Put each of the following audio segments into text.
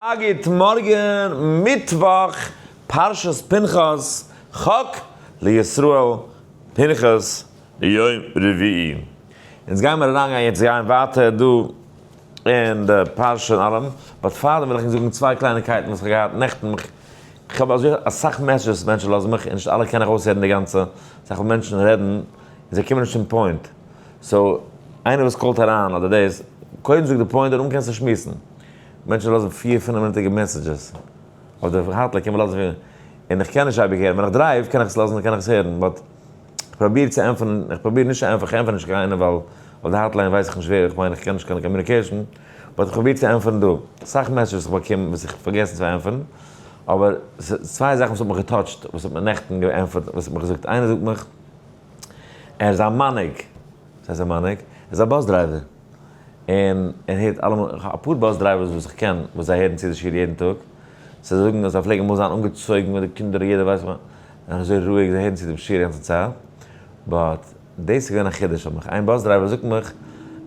א גוט מארגן, מיטוואך פרשת פנחס, חק לישראל פנחס יום רביעי. אונז גיימער אריינגיין יעצט גיין ווייטער דא אין די פרשה און אלעם, but פארדעם וויל איך ענק זאגן צוויי קלייניקייטן וואס איך האב געהאט נעכטן, איך האב אזוי אסאך messages מענטשן לאזן מיך און נישט אלע קען איך אויסהערן די גאנצע, אסאך מאל מענטשן רעדן און זיי קומען נישט צום point, so איינער וואס call ט אריין אדער דאס, קודם זאג די point און דאן קענסטו שמועסן. מענטשן לאזן פיר פינף מינוטיגע messages אויף די hotline קען מען לאזן פיר, און איך קען נישט אייביג הערן, ווען איך drive קען איך עס לאזן קען איך עס הערן, but איך פרוביר צו ענטפערן, איך פרוביר נישט צו ענטפערן, איך ענטפער נישט קיינעם ווייל אויף די hotline ווייס איך נישט ווער, איך מיין איך קען נישט קיין communication, but איך פרוביר צו ענטפערן דא, אסאך messages איך באקום וואס איך פארגעסן צו ענטפערן, אבער צוויי זאכן וואס האט מיך גע touch ט, וואס האט מיר נעכטן געענטפערט, וואס האט מיך געזאגט, איינער זאגט מיך ער איז א מנהיג, וואס הייסט א מנהיג? ער איז א bus driver. און ער הערט אלעמאל, איך האב אפאר bus drivers וואס איך קען וואס זיי הערן צו די שיעור יעדן טאג, זיי זאגן אז זיי פלעגן אמאל זיין אנגעצויגן מיט די קינדער יעדער ווייסט וואס, זענען אזוי רואיג, זיי הערן צו דעם שיעור די גאנצע צייט, but דאס איז געווען א חידוש פאר מיך, איין bus driver זאגט מיך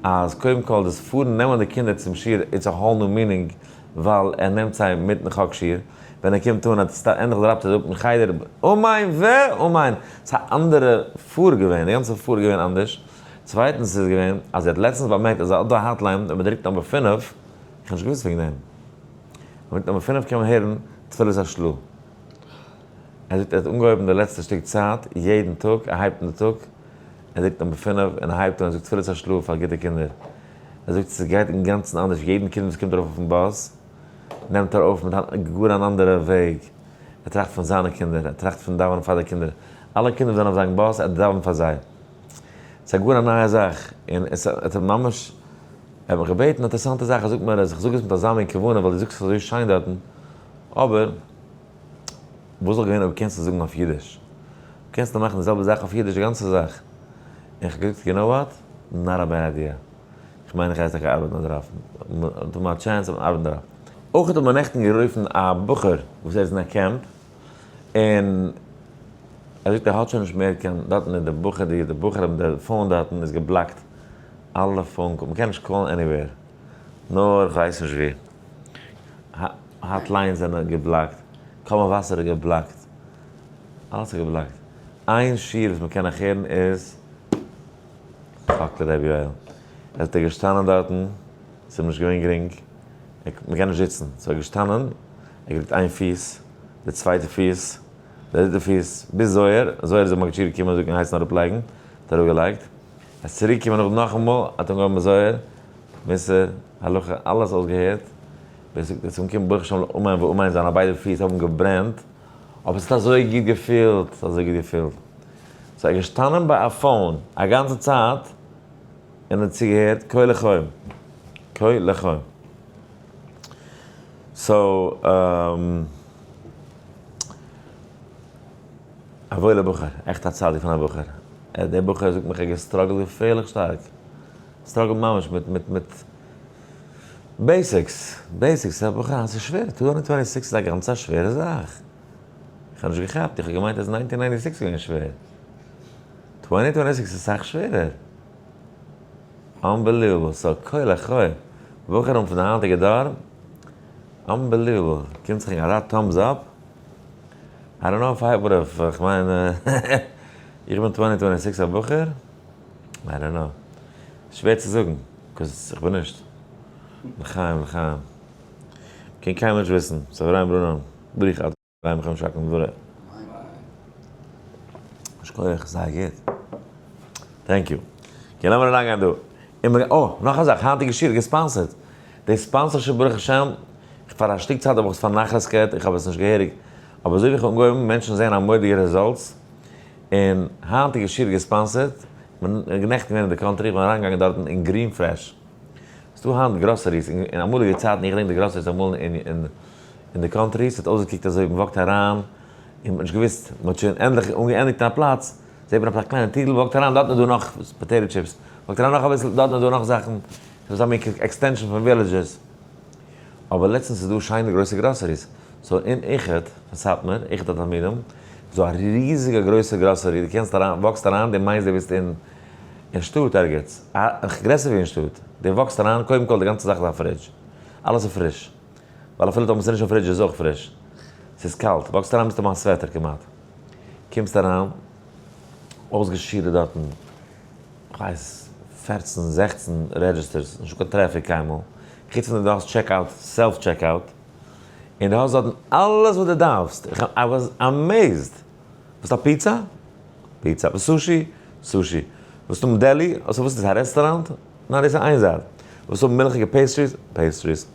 אז קודם כל דאס פארן נעמען די קינדער צום שיעור it's a whole new meaning ווייל ער נעמט זיי מיטן חק שיעור, ווען ער קומט אן ענדליך drop ט ער זיי אפ אין חדר, אמן ואמן! ס'איז א אנדערע פאר געווען, די גאנצע פאר איז געווען אנדערש. צווייטנס איז געווען אז ער האט לעצטנס באמערקט אז אט די hotline ווען מען דרוקט number 5, איך האב נישט געוואוסט וועגן דעם, ווען מען דרוקט number 5 קען מען הערן תפילת השל"ה. ער זאגט ער האט אנגעהויבן די לעצטע שטיק צייט יעדן טאג, ער הייבט אן די טאג, ער דרוקט number 5 און ער הייבט אן ער זאגט תפילת השל"ה פאר גוטע קינדער. ער זאגט ס'גייט אינגאנצן אנדערש, יעדן קינד וואס קומט ארויף אויפן באס נעמט ער אויף מיט גאר אן אנדערע וועג, ער טראכט פון זיינע קינדער, ער טראכט פון דאווענען פאר די קינדער, אלע קינדער וואס זענען אויף זיין באס, ער דאווענט פאר זיי. ס'איז א גאר א נייע זאך, און עס האט ממש, ער האט מיך געבעטן א אינטערעסאנטע זאך, ער זאגט מיר אז איך זאג עס מיט אזא מין כוונה ווייל דו זאגסט עס אזוי שיין דארטן, אבער וואס וואלט געווען אויב קענסטו זאגן אויף אידיש? קענסטו מאכן די זעלבע זאך אויף אידיש די גאנצע זאך? און איך האב געזאגט you know what? Not a bad idea. איך מיין איך גיי טאקע ארבעטן דערויף, האט מען א chance וועט מען ארבעטן דערויף. אויך האט מיר נעכטן גערופן א בחור וואס ער איז אין א קעמפ, און ער זאגט ער האט שוין נישט מער קיין דארטן איז די בחור די די בחורים די phone דארטן איז גע block ט אלע phone call מ'קען נישט call ן anywhere נאר כ'ווייס נישט ווי hotlines זענען גע block ט קול מבשר איז גע block ט אלעס איז גע block ט איין שיעור וואס מ'קען נאך הערן איז חק לר' יואל ער האט ער געשטאנען דארטן ס'איז אים נישט געווען גרינג מ'קען נישט זיצן so ער געשטאנען ער געלייגט איין פיס די צווייטע פיס, די דריטע פיס, ביז זוהר, זוהר איז די מגיד שיעור געקומען זאגן הייסן אראפלייגן, האט אראפגעלייגט, ער איז צוריק געקומען נאך נאכאמאל, האט אנגעהויבן מיט זוהר, מוסר, הלכה, אלעס אויסגעהערט, ביז ער איז אנגעקומען ברוך השם לאמן ואמן, זיינע ביידע פיס האבן געברענט, אבער עס האט אזוי גוט געפילט, עס האט אזוי גוט געפילט. so ער איז געשטאנען ביי א phone א גאנצע צייט, און האט צוגעהערט כה לחי, כה לחי. So, א וואוילער בחור, עכט א צדיק פון א בחור. דער בחור זאגט מיך ער האט גע struggle ט געפערליך שטארק. struggle ט ממש מיט מיט מיט basics, basics. א בחור, אז ס'איז שווער, 226 איז א גאנץ א שווערע זאך. איך האב נישט געכאפט, איך האב געמיינט אז 1996 איז געווען שווער. 2026 איז אסאך שווערער. Unbelievable, so כה לחי, בחורים פון די היינטיגע דור, unbelievable, קומט זיך ענק אזא thumbs up, I don't know if I would have, איך מיין, איך בין 2026 א בחור, I don't know, שווער צו זאגן, 'cause איך בין נישט, לחיים לחיים, קען קיינמאל נישט וויסן, ס'איז אברהם ברונעם, ברוך אתה. ביים חיים שקלן דבורה. שכוח, זייער גוט. Thank you. Okay, לאמיר אריינגיין דא. און מיר, אה, נאך א זאך, היינטיגע שיעור גע sponsor ט. די sponsorship ברוך השם, פאר א שטיק צייט האב איך עס פארנאכלעסגט, איך האב עס נישט געהעריג, אבער אזוי ווי איך האב אנגעהויבן, מענטשן זעען א מורא'דיגע results, און היינטיגע שיעור גע sponsor ט, כ'בין נעכטן געווען אין די country, איך בין אריינגעגאנגען דארטן אין גרין פרעש. ס'דא היינט groceries, אין אמאליגע צייטן, איך געדענק די groceries אמאל אין אין די country, ס'האט אויסגעקוקט אזוי ווי מ'וואקט אריין, און מ'האט נישט געוואוסט, מ'האט שוין ענדליך אנגעענדיגט אין א פלאץ, זעט מען עפעס א קליינע טירל, מ'וואקט אריין, דארטן איז דא נאך potato chips, מ'וואקט אריין נאך אביסל, דארטן איז דא נאך זאכן, ס'איז אזא מין extension פון villages. אבער לעצטנס איז דא שיינע גרויסע groceries, so אין איחוד פון סאטמאר, איחוד התלמידים, איז דא א ריזיגע גרויסע גראסערי, דו קענסט אריין, וואקסט אריין, דו מיינסט דו ביסט אין אין שטאט ערגעץ, גרעסער ווי אין שטאט, דו וואקסט אריין, קודם כל די גאנצע זאך איז א fridge, אלעס איז פריש. ווייל אפילו טאמער ס'איז נישט אין fridge איז עס אויך פריש. ס'איז קאלט. walk סט אריין ביסטו מיין sweater כמעט. קומסט אריין, אויסגעשירעט דארטן, כ'ווייס, 14, 16 registers, נישטא קיין traffic קיינמאל. חוץ פון דעם דו האסט checkout, self checkout. און דו האסט דארטן אלעס וואס דו דארפסט. איך I was amazed. ווילסט א פיצא? פיצא. ווילסט sushi? Sushi. ווילסט האבן deli? אסא וואס איז דאס א רעסטוראנט? ניין דאס איז איין זייט. ווילסט האבן מילכיגע pastries? Pastries.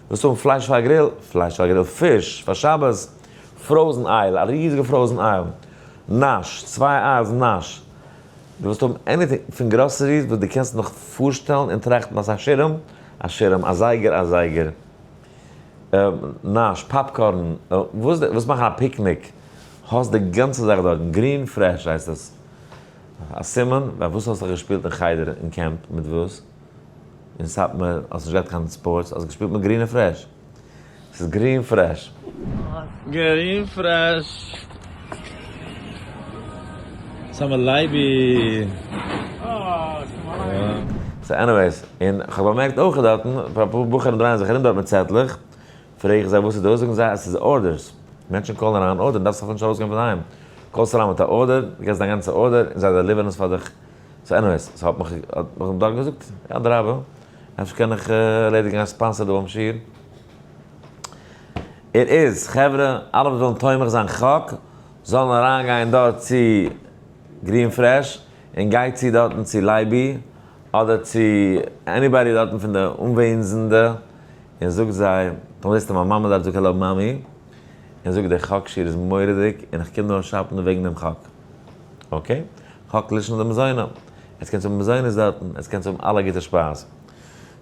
ווילסט האבן פלייש פאר א grill? פלייש פאר א grill. פיש פאר שבת? Frozen aisle, א ריזיגע frozen aisle. נאש, צוויי aisles נאש. דו ווילסט האבן anything פון groceries וואס דו קענסט נאך פארשטעלן און טראכטן אז א שירעם, א שירעם, א זייגער, א זייגער. נאש, popcorn, וואס ווילסט מאכן א פיקניק, האסט די גאנצע זאך דארטן, Green Fresh הייסט עס. א סימן, ביי וואס האסטו געשפילט אין חדר אין קעמפ מיט וואס? אין סאטמאר האסט נישט געהאט קיין sports, האסט געשפילט מיט גרינע fresh. ס'איז Green Fresh. Green Fresh. סאמע לייבי. So anyways, און כ'האב באמערקט אויך דארטן, אפאר בחורים דרייען זיך ארום דארט מיט צעטלעך, פרעג איך זיי וואס איז דאס, זאגן זיי אז ס'איז orders, מענטשן call ן אריין order, דארפסט אפילו נישט ארויסגיין פון דערהיים, call סט אריין מיט א order, דו געבסט דיין גאנצע order, און זיי deliver ן עס פאר דיך, so anyways, ס'האט מיך, האט מיך דארט געזאגט, אדרבה, אפשר קען איך ערלעדיגן א sponsor דא ביים שיעור. ער איז, חברה, אלע וואס ווילן תומך זיין חק, זאלן אריינגיין דארט צו Green Fresh, און גיי צו דארטן צו לייבי, אדער צו anybody דארטן פון די אנוועזנדע, און זאג זיי, טאמער זעסטו מיין מאמע דארט זאג העלא מאמי, און זאג דער חק שיעור איז מורא'דיג, און איך קום נאר shop ן וועגן דעם חק. Okay? חק לישנא דמזונא. עטס קענטס האבן מזונות דארטן, עטס קענטס האבן אלע גוטע שפייז.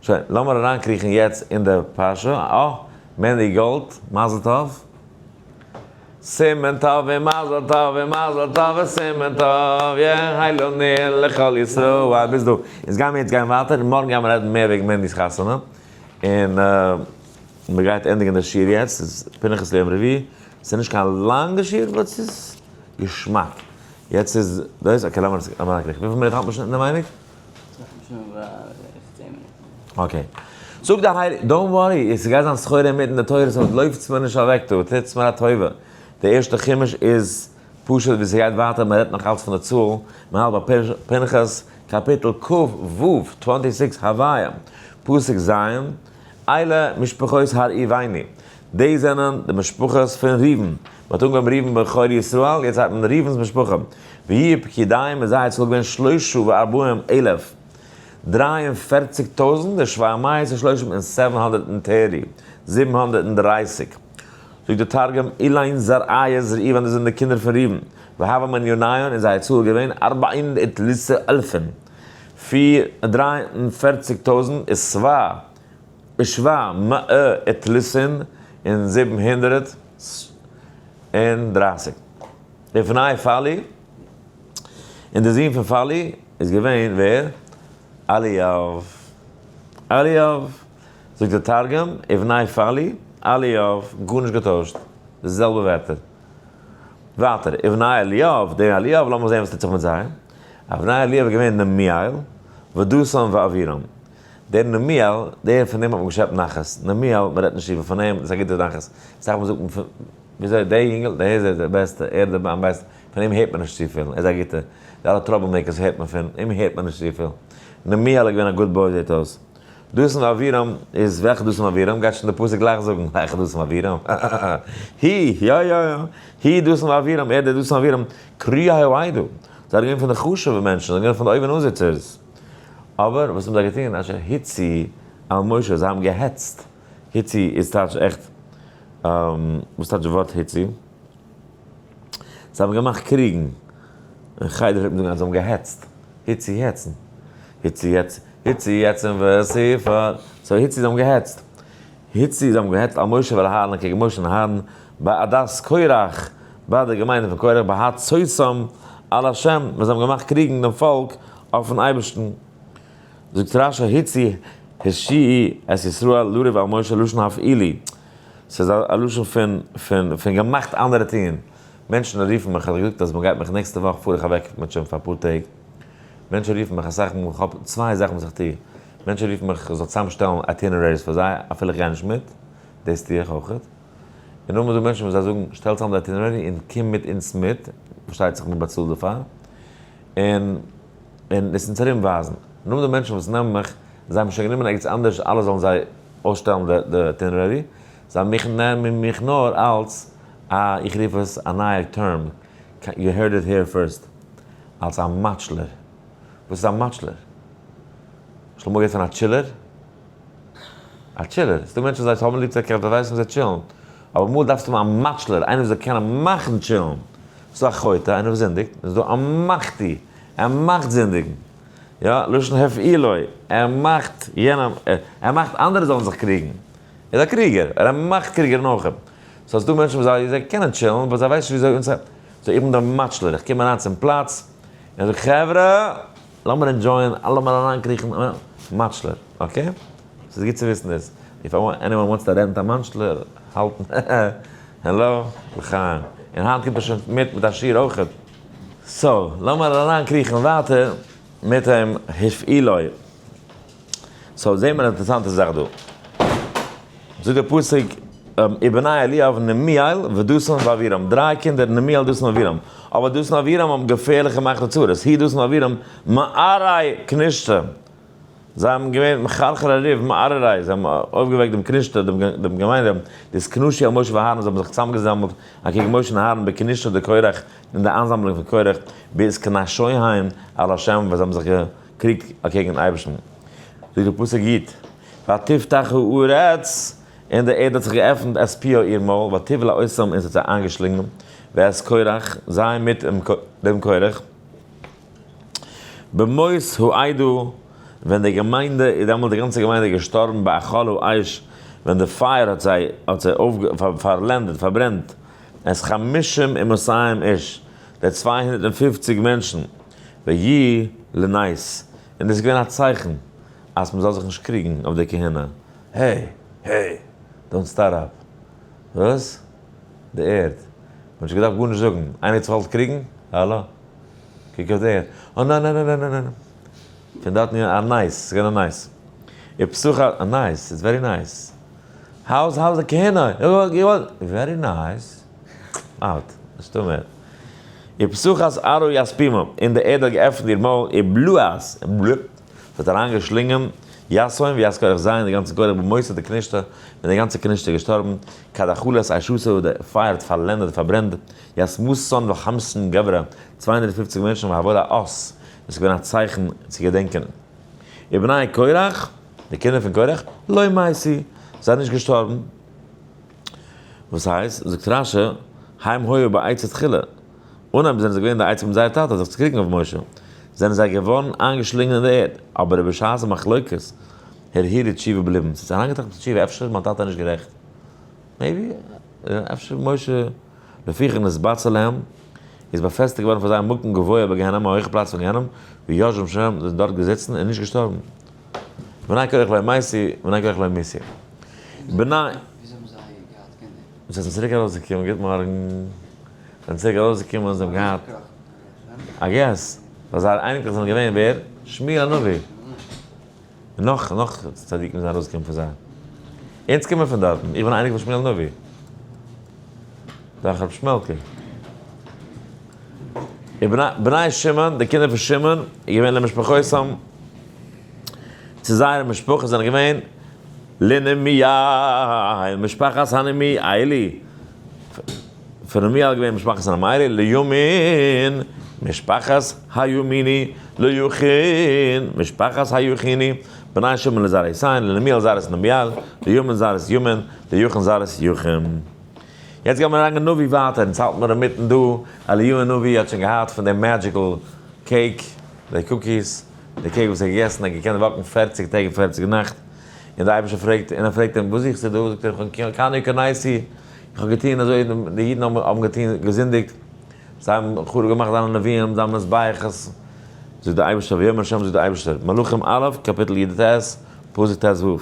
שוין, לאמיר אריינקריכן יעצט אין די פרשה. אה, מענדי גאלד, מזל טוב. סימן טוב און מזל טוב און מזל טוב און סימן טוב, יהא לנו לכל ישראל. ביז דא. אונז גיימיר יעצט גיין ווייטער, און מארגן גיימיר רעדן מער וועגן מענדי'ס חתונה. און מען גייט ענדיגן די שיעור יעצט, ס'איז פנחס ליום רביעי, ס'איז נישט קיין לאנגע שיעור but ס'איז געשמאק. יעצט איז דאס, okay לאמיר אריינקריכן. וויפיל מינוט האלט מען שוין אינעווייניג? Okay. זאגט די הייליגע, don't worry, עס גייט זיין סחורה אינמיטן די תורה, so לויפטס מיר נישט אוועק דא, טוטס מיר א טובה. די ערשטע חומש איז פשוט ווי ס'גייט ווייטער, מען רעדט נאך אלץ פון די צאל, מען האלט ביי פנחס קאפיטל כ ו, 26 הוויה, פסוק ז', אלה משפחות הראובני, די זענען די משפחות פון ראובן, מען האט אנגעהויבן ראובן בכור ישראל, יעצט הייבט מען ראובן'ס משפחה, ויהיו פקודיהם איז זייער צאל געווען שלשה וארבעים אלף, 43,000, ושבע מאות ושלושים און 730, 730. זאגט די תרגום, אלין זרעיה דראובן, דאס זענען די קינדער פון ראובן, והוה מניניהון איז זייער צאל געווען ארבעין ותליסר אלפין, פיר, 43,000 איז סבא, ושבע מאה ותליסין און 730. ובני פלוא, און די זון פון פלוא איז געווען ווער? אליאב. אליאב, זאגט דער תרגום, ובני פלוא, אליאב, גארנישט געטוישט, די זעלבע ווערטער. ווייטער, ובני אליאב, דער אליאב, לאמיר זען וואס טוט זיך מיט זיי. ובני אליאב איז געווען נמואל, ודתן ואבירם. דער נמואל, דער פון דעם האט מען געשעפט נחת. נמואל, מען רעדט נישט צופיל פון אים, דאס איז א גוטער נחת. אסאך מאל זאגט מען פון, וויאזוי דער יונגעל, דער איז דער בעסטער, ער איז דער אמבעסטער, פון אים הערט מען נישט צופיל, ער איז א גוטער. די אלע trouble makers הערט מען פון אים הערט מען נישט צופיל. נמואל איז געווען א good boy זעט אויס. דתן ואבירם איז וועלכע דתן ואבירם? גייט שוין די פסוק גלייך זאגן וועלכע דתן ואבירם? הי, יא יא יא, הי דתן ואבירם, ער דער דתן ואבירם, קריאי העדה, זיי זענען געווען פון די חשוב'ע מענטשן, זיי זענען געווען פון די אויבן אנזיצערס. אבער וואס האבן זיי געטון? אשר הצו על משה, זיי האבן געהעצט. הצו איז טייטש עכט, וואס טייטש די ווארט הצו? זיי האבן געמאכט קריגן. אין חדר פלעגט מען זאגן אז זיי האבן געהעצט. הצו העצן. הצו העצן. הצו העצן ואספר. So הצו זיי האבן געהעצט. הצו זיי האבן געהעצט על משה ועל אהרן קעגן משה און אהרן. בעדת קורח. ביי די געמיינדע פון קורח. בהצותם על השם. ווען זיי האבן געמאכט קריגן דעם פאלק אויפן אייבערשטן. זאגט רש י הצו הרשיעו את ישראל לריב על משה לשון הפעילו. ס'איז א לשון פון פון פון געמאכט אנדערע טוען. מענטשן רופן מיך, כ'האב געזאגט אז מ'גייט מיך נעקסטע וואך פאר איך אוועק מיט שוין פאר אפאר טעג. מענטשן רופן מיך אסאך מאל, כ'האב צוויי זאכן וואס איך טו. מענטשן רופן מיך איך זאל צוזאמשטעלן itineraries פאר זיי אפילו איך גיי נישט מיט. דאס טו איך אויכעט. און נאכדעם איז דא מענטשן וואס זיי זאגן שטעל צאם די itinerary און קום מיט אונז מיט, פארשטייט זיך מען באצאלט דערפאר, און און עס אונז ארום ווייזן. נאכדעם די מענטשן וואס נעמען מיך, זיי האבן שוין גענומען ערגעץ אנדערש אלע זאלן זיי אויסשטעלן די די itinerary, זיי מיך נעמען מיך נאר אלס א, איך רוף עס א נייע term, you heard it here first, אלס א מאטשלער. וואס איז א מאטשלער? שלמה געהערט פון א chiller? א chiller. ס'דא מענטשן זיי האבן ליב צו קעמפן, זיי ווייסן ווי זיי chill'ן. אבער אמאל דארפסטו האבן א מאטשלער, איינער וואס זאל קענען מאכן chill'ן. ס'דא א חוטא, איינער וואס זינדיגט, און ס'דא א מחטיא, ער מאכט זינדיגן. יא, לשון הפעילו, ער מאכט יענעם, ער מאכט אנדערע זאלן זיך קריגן. ער איז א קריגער, ער מאכט קריגערן אויך. so ס'דא מענטשן וואס זיי זיי קענען chill'ן, but זיי ווייסן נישט וויאזוי אנצוהייבן. so איך בין דער מאטשלער, איך קום אריין צום פלאץ, און זאג חברה, לאמיר enjoy'ען, לאמיר אריינקריכן, מאטשלער, okay? ס'איז גוט צו וויסן דאס. if anyone wants to rent א מאטשלער, האלטן, העלא, לחיים. און היינט קומט ער שוין מיט מיט א שיעור אויכעט. so, לאמיר אריינקריכן ווייטער מיט דעם הפעילו. so זעהן מיר אן אינטערעסאנטע זאך דא. זאגט דער פסוק, ובני אליאב נמואל ודתן ואבירם, דריי קינדער נמואל דתן ואבירם, אבער דתן ואבירם האבן געפערליך געמאכט די צרות, הוא דתן ואבירם מערי כנישתא, זיי האבן געווען מחרחרי ריב מערערי, זיי האבן אויפגעוועקט דעם כנישתא, דעם געמיינדע, די התכנשו על משה ואהרן, זיי האבן זיך צוזאמגעזאמלט אקעגן משה און אהרן בכנישתא דקורח, אין די איינזאמלונג פון קורח, בהתכנשוהם על ה', ווען זיי האבן זיך געקריגט אקעגן אייבערשטן. זאגט דער פסוק יט, ותפתח הארץ, און די ערד האט זיך געעפנט את פיה איר מויל, ותבלע אותם און עס האט זיי איינגעשלינגען, ואת קורח, זיי מיט דעם קורח. במות העדה, ווען די געמיינדע, איז דעמאלט די גאנצע געמיינדע געשטארבן באכל האש, ווען די פייער האט זיי, האט זיי פארלענדעט, פארברענט, את חמישים ומאתים איש, די 250 מענטשן, ויהי לנס, און דאס איז געווען א צייכן אז מען זאל זיך נישט קריגן אויף די כהונה. hey! hey! don't start up! וואס? די ערד. מען האט נישט געדארפט גארנישט זאגן. איינער האט זיך געוואלט קריגן? האלא? קוק אויף די ערד. אה ניין ניין ניין ניין ניין. פון דארטן איז א nice, ס'איז געווען א nice. ופסח א nice, it's very nice. how's how's די כהונה? very nice. out. נישטא מער. ופתחת ארעא את פומה, און די ערד האט געעפנט איר מויל, ובלעת, בלופ, עס האט אריינגעשלינגען, יתהון וית קרח זיי און די גאנצע קרח במותא דכנישתא, ווען די גאנצע כנישתא איז געשטארבן, כד אכלת עשתא, די פייער האט פארלענדעט, פארברענט, ית מאתן וחמסין גברא, 250 מענטשן והוה לאות, עס איז געווען א צייכן צו געדענקען. ובני קרח, די קינדער פון קרח, לא מתו, זיי זענען נישט געשטארבן. וואס הייסט? זאגט רש"י, הם היו בעצה תחילה, אנהייב זענען זיי געווען די עצה מיט זייער טאטע זיך צו קריגן אויף משה, זענען זיי געווארן איינגעשלינגען אין די ערד, אבער בשעת המחלוקת הרהירו תשובה בלבם, ס'האט זיי אריינגעטראכט צו תשובה, אפשר איז מיין טאטע נישט גערעכט, maybe, אפשר משה, לפיכך נתבצר להם, איז באפעסטיגט געווארן פאר זיי א מקום גבוה בגיהנום, א הויכע פלאץ פון גיהנום, וישבו שם, זיי זענען דארט געזיצן און נישט געשטארבן. בני קרח לא מתו, בני קרח לא מתו. בני. וויאזוי האבן זיי געהאט קינדער? זיי זענען צוריק ארויסגעקומען, גוט מארגן. זיי זענען צוריק ארויסגעקומען, זיי האבן געהאט, I guess, ווייל זייערע אייניקלעך זענען געווען ווער? שמואל הנביא. און נאך, נאך צדיקים זענען ארויסגעקומען פון זיי. אונז קומען פון דארטן, איך בין א אייניקל פון שמואל הנביא. דורך רב שמעלקע. בני שמעון, די קינדער פון שמעון, איז געווען למשפחותם, צו זייערע משפחות זענען געווען לנמואל, משפחת הנמואלי, פון נמואל איז געווען משפחת הנמואלי, לימין, משפחת הימיני, ליכין, משפחת היכיני, בני שמעון לזרעותיהן, לנמואל זרעית נמואל, לימין זרעית ימין, ליכין זרעית יכין. יעצט גיימיר אריין אין נביא ווייטער, אונז האלט מיר אינמיטן דא, אליהו הנביא האט שוין געהאט פון די magical cake, די cookies, די cake וואס ער האט געגעסן, ער האט געקענט walk'ן 40 טעג און 40 נאכט, און די אייבערשטער פרעגט, און ער פרעגט אים, וואס זוכסטו דא? זאגט ער, איך האב קנאו קנאתי, איך האב געטון אזוי, די אידן האבן געטון, געזינדיגט, זיי האבן חרוב געמאכט זיינע נביאים, זיי האבן מזבחות, זאגט דער אייבערשטער, ויאמר ה', זאגט דער אייבערשטער, מלכים א', קאפיטל י"ט, פסוק ט"ו,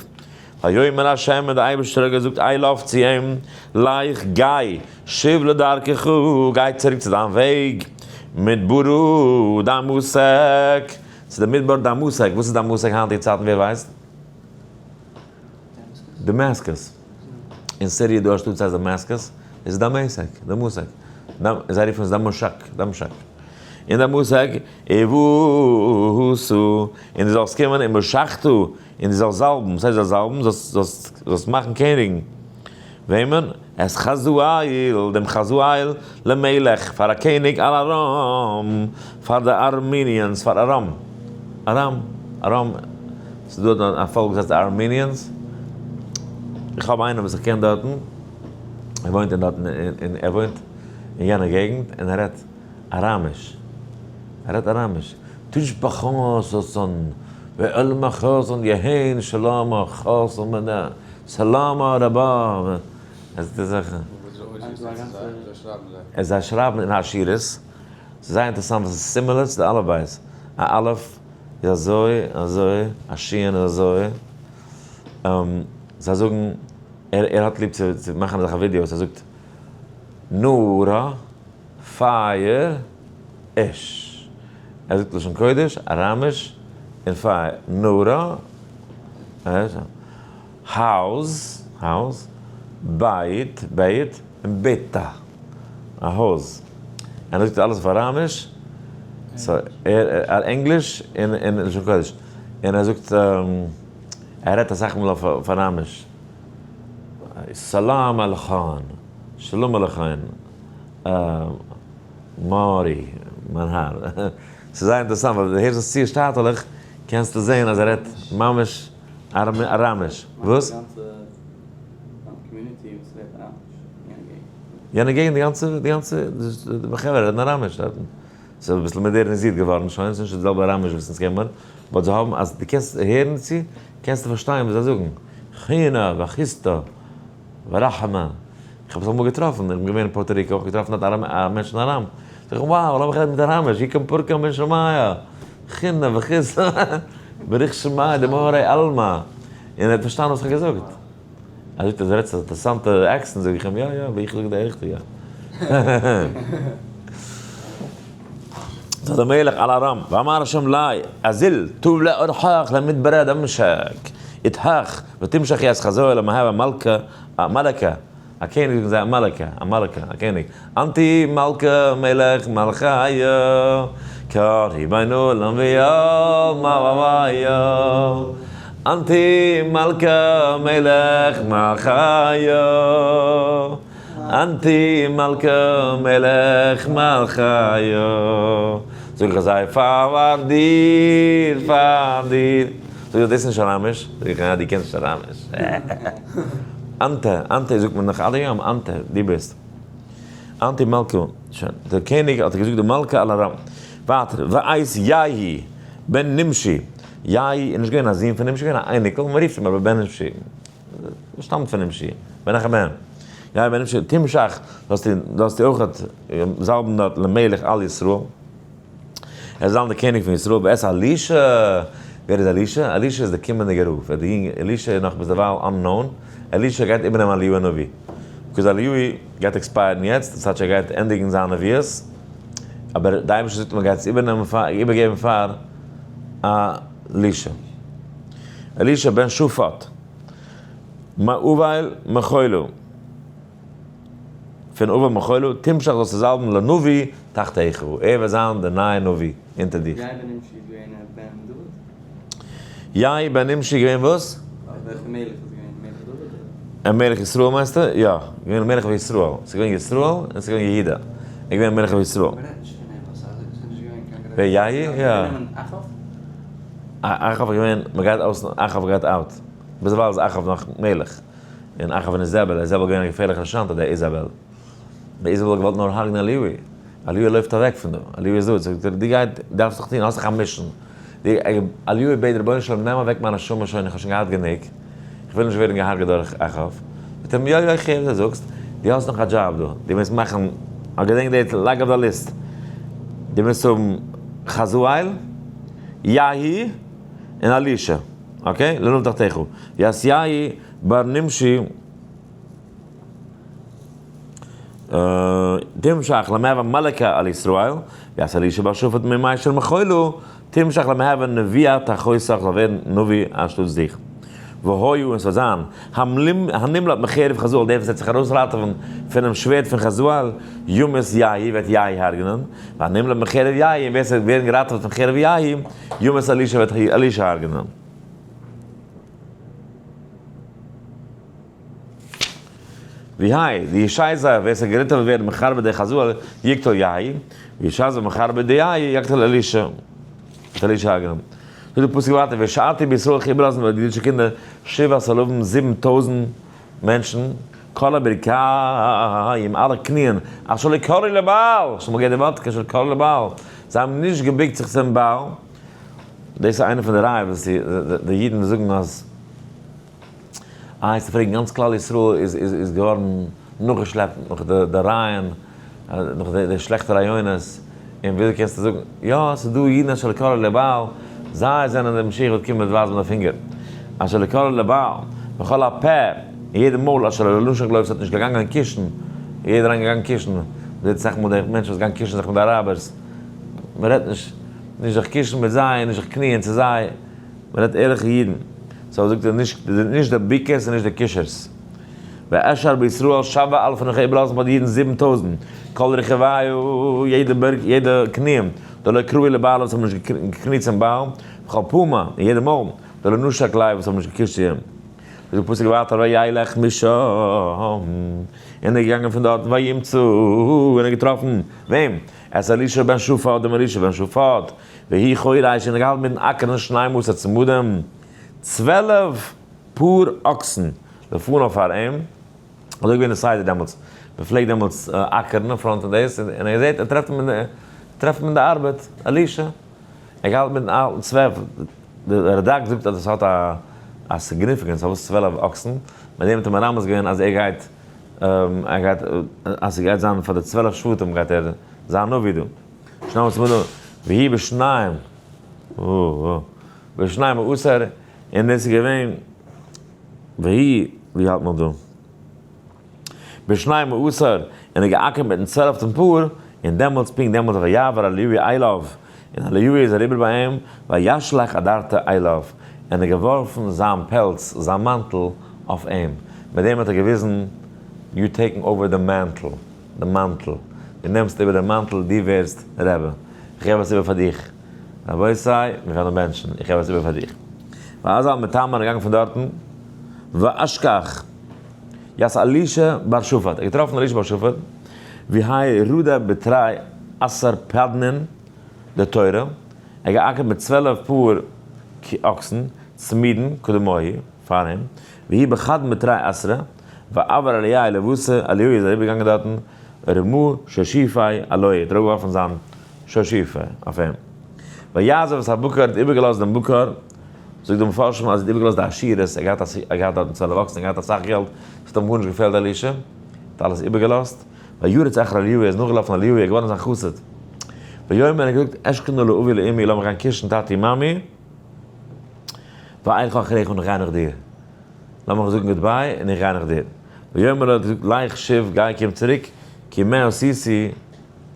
ויאמר ה', און דער אייבערשטער האט געזאגט אליו צו אים, לך גיי, שוב לדרכך, גיי צוריק צו דיין וועג, מדברה דמשק, צו די מדבר דמשק, וואס איז דמשק היינטיגע צייטן ווער ווייסט? Damascus. אין סיריע איז דא א שטאט וואס הייסט דאמאסקוס, עס איז דמשק, דמשק, זיי רופן עס דמשק, דמשק. אין דמשק, ובאת, און דו זאלסט קומען, ומשחת, און דו זאלסט זאלבן, וואס הייסט זאלסט זאלבן? זאלסט זאלסט מאכן קעניגן. וועמען? את חזאל, דעם חזאל, למלך, פאר א קעניג, על ארם, פאר די Arameans, פאר ארם. ארם, ארם, ס'איז דא דארט א פאלק וואס הייסט Arameans. איך האב איינעם וואס איך קען דארטן, ער וואוינט אין דארטן, אין ער וואוינט אין יענע געגנט, און ער רעדט אראמיש. ער רעדט אראמיש. תשבחות ואל מחזון יהן שלמה חסון בנה סלמה רבה. עס איז די זאכן. זיי שרייבן אין אשירות. ס'איז זייער אינטערעסאנט וואס איז similar צו די אלף בית. א אלף איז אזוי, אזוי, א שין איז אזוי. זיי זאגן, ער האט ליב צו מאכן אזעלכע ווידיאוס, ער זאגט נורא, פייער, אש. ער זאגט לשון קודש, אראמיש, און פייער. נורא, אש. הויז, הויז, בית, בית, און ביתה. א הויז. און ער זאגט אלעס אויף אראמיש, so ער ענגליש און לשון קודש. און ער זאגט, ער רעדט אסאך מאל אויף אראמיש. סלאם עליכם, שלום עליכם, מארי, מיין האר. ס'איז זייער אינטערעסאנט ווייל דו הערסט עס צו שטייטעלעך, קענסטו זען אז ער רעדט ממש אראמיש. וואס? יענע געגנט די גאנצע, די גאנצע, די חברה רעדן אראמיש דארטן. ס'איז אביסל מאדערניזירט געווארן שוין, ס'איז נישט די זעלבע אראמיש וואס אונז קען מיר, but זיי האבן, אז דו קענסט הערן צו, קענסטו פארשטיין וואס זיי זאגן. חינה וחיסתא ורחמה. איך האב עס אמאל געטראפן, איך בין געווען אין פארטא ריקא, האב איך געטראפן דארט א מענטש אין אראם. זאג איך, wow, לאמיך רעדן מיט אראמיש, יקום פורקן בן שמיא. חינה וחיסתא, בריך שמיה דמהרי עלמא. און ער האט פארשטאנען וואס איך האב געזאגט. ער זאגט אז דו רעדסט א אינטערעסאנטע accent, זאג איך אים, יא יא, אבער איך זאג די ריכטיגע. זאגט דער מלך על ארם, ואמר השם לי, אזיל תוב לאורחך למדברי דמשק, איתך, ותמשח את חזאל למהבה מלכה, מלכה, א קעניג זאגן זיי א מלכה, א מלכה, א קעניג, אנטי מלכה מלך מלכיה, קריבינו לנביאה מלכיה, אנטי מלכה מלך מלכיה, אנטי מלכה מלך מלכיה, זאג איך זיי פאר דיר, פאר דיר, זאג איך דאס איז נישט אראמיש, זאג איך אה דו קענסט נישט אראמיש, אנטע, אנטע זאגט מען נאך עד היום, אנטע, דו ביסט. אנטי מלכה, שוין, דער קעניג האט געזאגט די מלכה על ארם. ווייטער, ואת יהוא בן נמשי, יהוא איז נישט געווען א זון פון נמשי, געווען א אייניקל, מען רופט אים אבער בן נמשי, שטאמט פון נמשי, בן אחר בן. יהוא בן נמשי, תמשח, זאלסטו אויך זאלבן דארט למלך על ישראל. ער זאל זיין דער קעניג פון ישראל, ואת אלישע, ווער איז אלישע? אלישע איז דער קומענדיגער רב, דער יונגער, אלישע איז נאך ביזדערווייל unknown, אלישע גייט איבערנעמען אליהו הנביא, because אליהו גייט expire ן יעצט, דאס הייסט ער גייט ענדיגן זיין נביאות, אבער די אייבערשטער זאגט אים ער גייט עס איבערנעמען פאר, איבערגעבן פאר אלישע. אלישע בן שפט, מאבל מחולה. פון אבל מחולה, תמשח זאלסטו זאלבן לנביא תחתיך, ער וועט זיין דער נייער נביא אונטער דיך. יהוא בן נמשי איז געווען א בן דוד? יהוא בן נמשי איז געווען וואס? וועלכע מלך איז געווען? מלך דוד אדער? א מלך ישראל מיינסטו? יא, געווען מלך אויף ישראל. ס'איז געווען ישראל און ס'איז געווען יהודה. ער איז געווען מלך אויף ישראל. מ'רעדט נישט פון אים אסאך, ס'איז נישט געווען קיין ווער יהוא? יא. אחאב? אחאב איז געווען, מ'גייט אויס, אחאב גייט out. ביזדערווייל איז אחאב נאך מלך. און אחאב און איזבל, איזבל געווען א געפערליכע רשענטע דער איזבל. דער איזבל האט געוואלט נאר הרג'נען אליהו. אליהו לויפט אוועק פון דא. אליהו איז דא. זאגט ער, דו גייט, דארפסט דאך טון, האסט דאך א mission. אליהו בעט רבונו של עולם נעם אוועק מיין נשמה שוין, איך האב שוין געהאט גענוג. איך וויל נישט ווערן געהארגעט דורך אחאב. זאגט ער אים, יא יא איך הער וואס דו זאגסט. דו האסט נאך א דזשאב דא. דו מוזט מאכן, א געדענק די, לייג אויף די list. דו מוזט האבן חזאל, יהוא, און אלישע. okay? לנביא תחתיך. ואת יהוא בר נמשי תמשח למהוי מלכא על ישראל, ואת אלישע בר שפט ממישר מחולה, תמשח למהוי נבייא תחתיך זאל ווערן נביא אנשטאטס דיך. והיה און ס'וועט זיין, הנמלט מחרב חזאל, דער וואס וועט זיך ארויסראטעווען פונעם שווערד פון חזאל, ימות יהוא, וועט יהוא הרג'נען, והנמלט מחרב יהוא, און ווער ס'וועט ווערן געראטעוועט פון חרב יהוא, ימות אלישע, וועט אלישע הרג'נען. ויהי, די ישעי' ווער ס'וועט געראטעוועט ווערן מחרבא דחזאל, יקטול יהוא, וישעי' מחרבא דיהוא, יקטול אלישע. וועט אלישע הרג'נען. זאגט די פסוק ווייטער, והשארתי בישראל איך איבערלאזן ביי די אידישע קינדער שבעת אלפים 7000 מענטשן, כל הברכיים, אלע קניען, אשר לא כרעו לבעל, שוין מאל געהערט די ווארט, אשר לא כרעו לבעל, זיי האבן נישט געבוקט זיך צום בעל, דאס איז איינע פון די ראיות וואס די אידן זאגן אז. איי צו פרעגן גאנץ כלל ישראל איז איז איז געווארן נאכגעשלעפט נאך די די רייען נאך די די שלעכטע רעיונות און וויאזוי קענסטו זאגן יא ס'איז דא אידן אשר לא כרעו לבעל זיי זענען די משיח וועט קומען וועט ווייזן מיט די פינגער אשר לא כרעו לבעל וכל הפה און יעדע מויל אשר לא נשק לו וואס האט נישט געגאנגען קישן יעדער איינער געגאנגען קישן מ'זעט אסאך מאל די מענטשן וואס גייען קישן זיך מיט די אראבערס מ'רעדט נישט נישט זיך קישן מיט זיי און נישט זיך קניען צו זיי. מען רעדט ערליכע אידן, so זאגט ער נישט נישט די ביקערס און נישט די קישערס. ואשאר בישראל שבע אלפים איך איבערלאזן ביי די אידן 7000, כל רכביו יעדע בערג יעדע קניען, דלא כרעו לבעל וואס האבן נישט געקניט צום בעל, וכל פמה און יעדע מויל, דלא נשק ליה וואס האבן נישט געקישט צו אים. זאגט די פסוק ווייטער וילך משם, און ער איז געגאנגען פון דארטן וימצא און ער האט געטראפן, וועם? את אלישע בן שפט דעם אלישע בן שפט, והוא חורש, און ער געהאלטן מיטן אקערן שנים עשר צמדים, 12 פאר אקסן, לפניו פאר אים, אזוי געווען די סדר דעמאלטס, מען פלעגט דעמאלטס אקערן אין front פון דאס, און ער זעט, ער טרעפט אים אין די, טרעפט אים אין די ארבעט, אלישע, ער געהאלטן מיטן אלטן 12, די רד"ק זאגט אז עס האט א א significance פארוואס 12 אקסן, מיט דעם האט ער מרמז געווען אז ער גייט, ער גייט, אז ס'גייט זיין פאר די 12 שבטים גייט ער זיין נביא דא. שניים צמדים, והוא בשניים, בשנים עשר, און דאס איז געווען, והוא, ווי האלט מען דא? בשנים עשר, און ער געאקערט מיטן צוועלפטן פאר, און דעמאלטס, פונקט דעמאלטס, ויעבר אליהו אליו, און אליהו איז אריבער ביי אים, וישלך אדרתו אליו, און ער געווארפן זיין פעלץ, זיין מאנטל, אויף אים. מיט דעם האט ער געוויזן, you taking over the mantle. די מאנטל, דו נעמסט איבער די מאנטל, דו ווערסט רבי, איך געב עס איבער פאר דיך, רבותי, מיר וועלן בענטשן, איך געב עס איבער פאר דיך. ואז על מתמן געגאנגען פון דארטן, ואשכח ית אלישע בר שפט, ער האט געטראפן אלישע בר שפט, והוא רדא בתרי עשר פדנין דתורי, ער האט געאקערט מיט 12 פאר אקסן, צמידין קדמוהי, פאר אים, והוא בחד מתרי עשרה, ועבר אליהו לבשר, אליהו איז אריבערגעגאנגען דארטן, רמא שרשיפי עלוהי, האט אראפגעווארפן זיין שרשיפה אויף אים. ויעזוב את הבקר, האט איבערגעלאזט דעם בקר, זאגט די מפרשים אז ער האט איבערגעלאזט די עשירות, ער האט געהאט דארטן 12 אקסן, ער האט געהאט אסאך געלט, עס האט אים גארנישט געפעלט אלישע, האט אלעס איבערגעלאזט. וירץ אחר אליהו, ער איז נאכגעלאפן אליהו, ער איז געווארן זיין חסיד. ויאמר, ער האט געזאגט, אשקה נא לאבי ולאמי, לאמיך גיין קישן טאטי מאמי, ואלכה אחריך און איך גיי נאך דיר. לאמיך זאגן goodbye און איך גיי נאך דיר. ויאמר לו האט געזאגט לך שוב גיי קום צוריק, כי מה עשיתי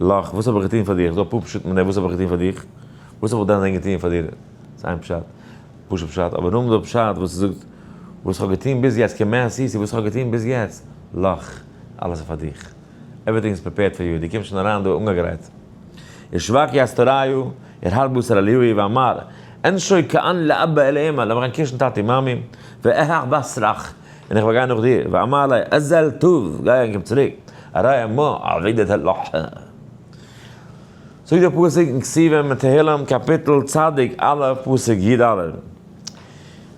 לך, וואס האב איך געטון פאר דיך, ס'דא אפאר פשטים אין דעם, וואס האב איך געטון פאר דיך, וואס האב איך דען געטון פאר דיר, ס'איז איין פשט, פשוט פשט, אבער נאכדעם דער פשט וואס ער זאגט, וואס איך האב געטון ביז יעצט, כי מה עשיתי, וואס איך האב געטון ביז יעצט, לך, אלעס איז פאר דיך, everything is prepared for you, דו קומסט שוין אריין דא אנגעגרייט. ושבק ית תוריו, ער האלט בשר אליהו ואמר, אנשוק אנא לאבא ולאמא, לאמיך גיין קישן טאטי מאמי, ואהך בתרך, און איך וועל גיין נאך דיר, ואמר ליה, אזל תוב, גיי און קום צוריק, ארי מה עבידת לך. זאגט דער פסוק אין כתובים אין תהלים קאפיטל צדיק א' פסוק י א,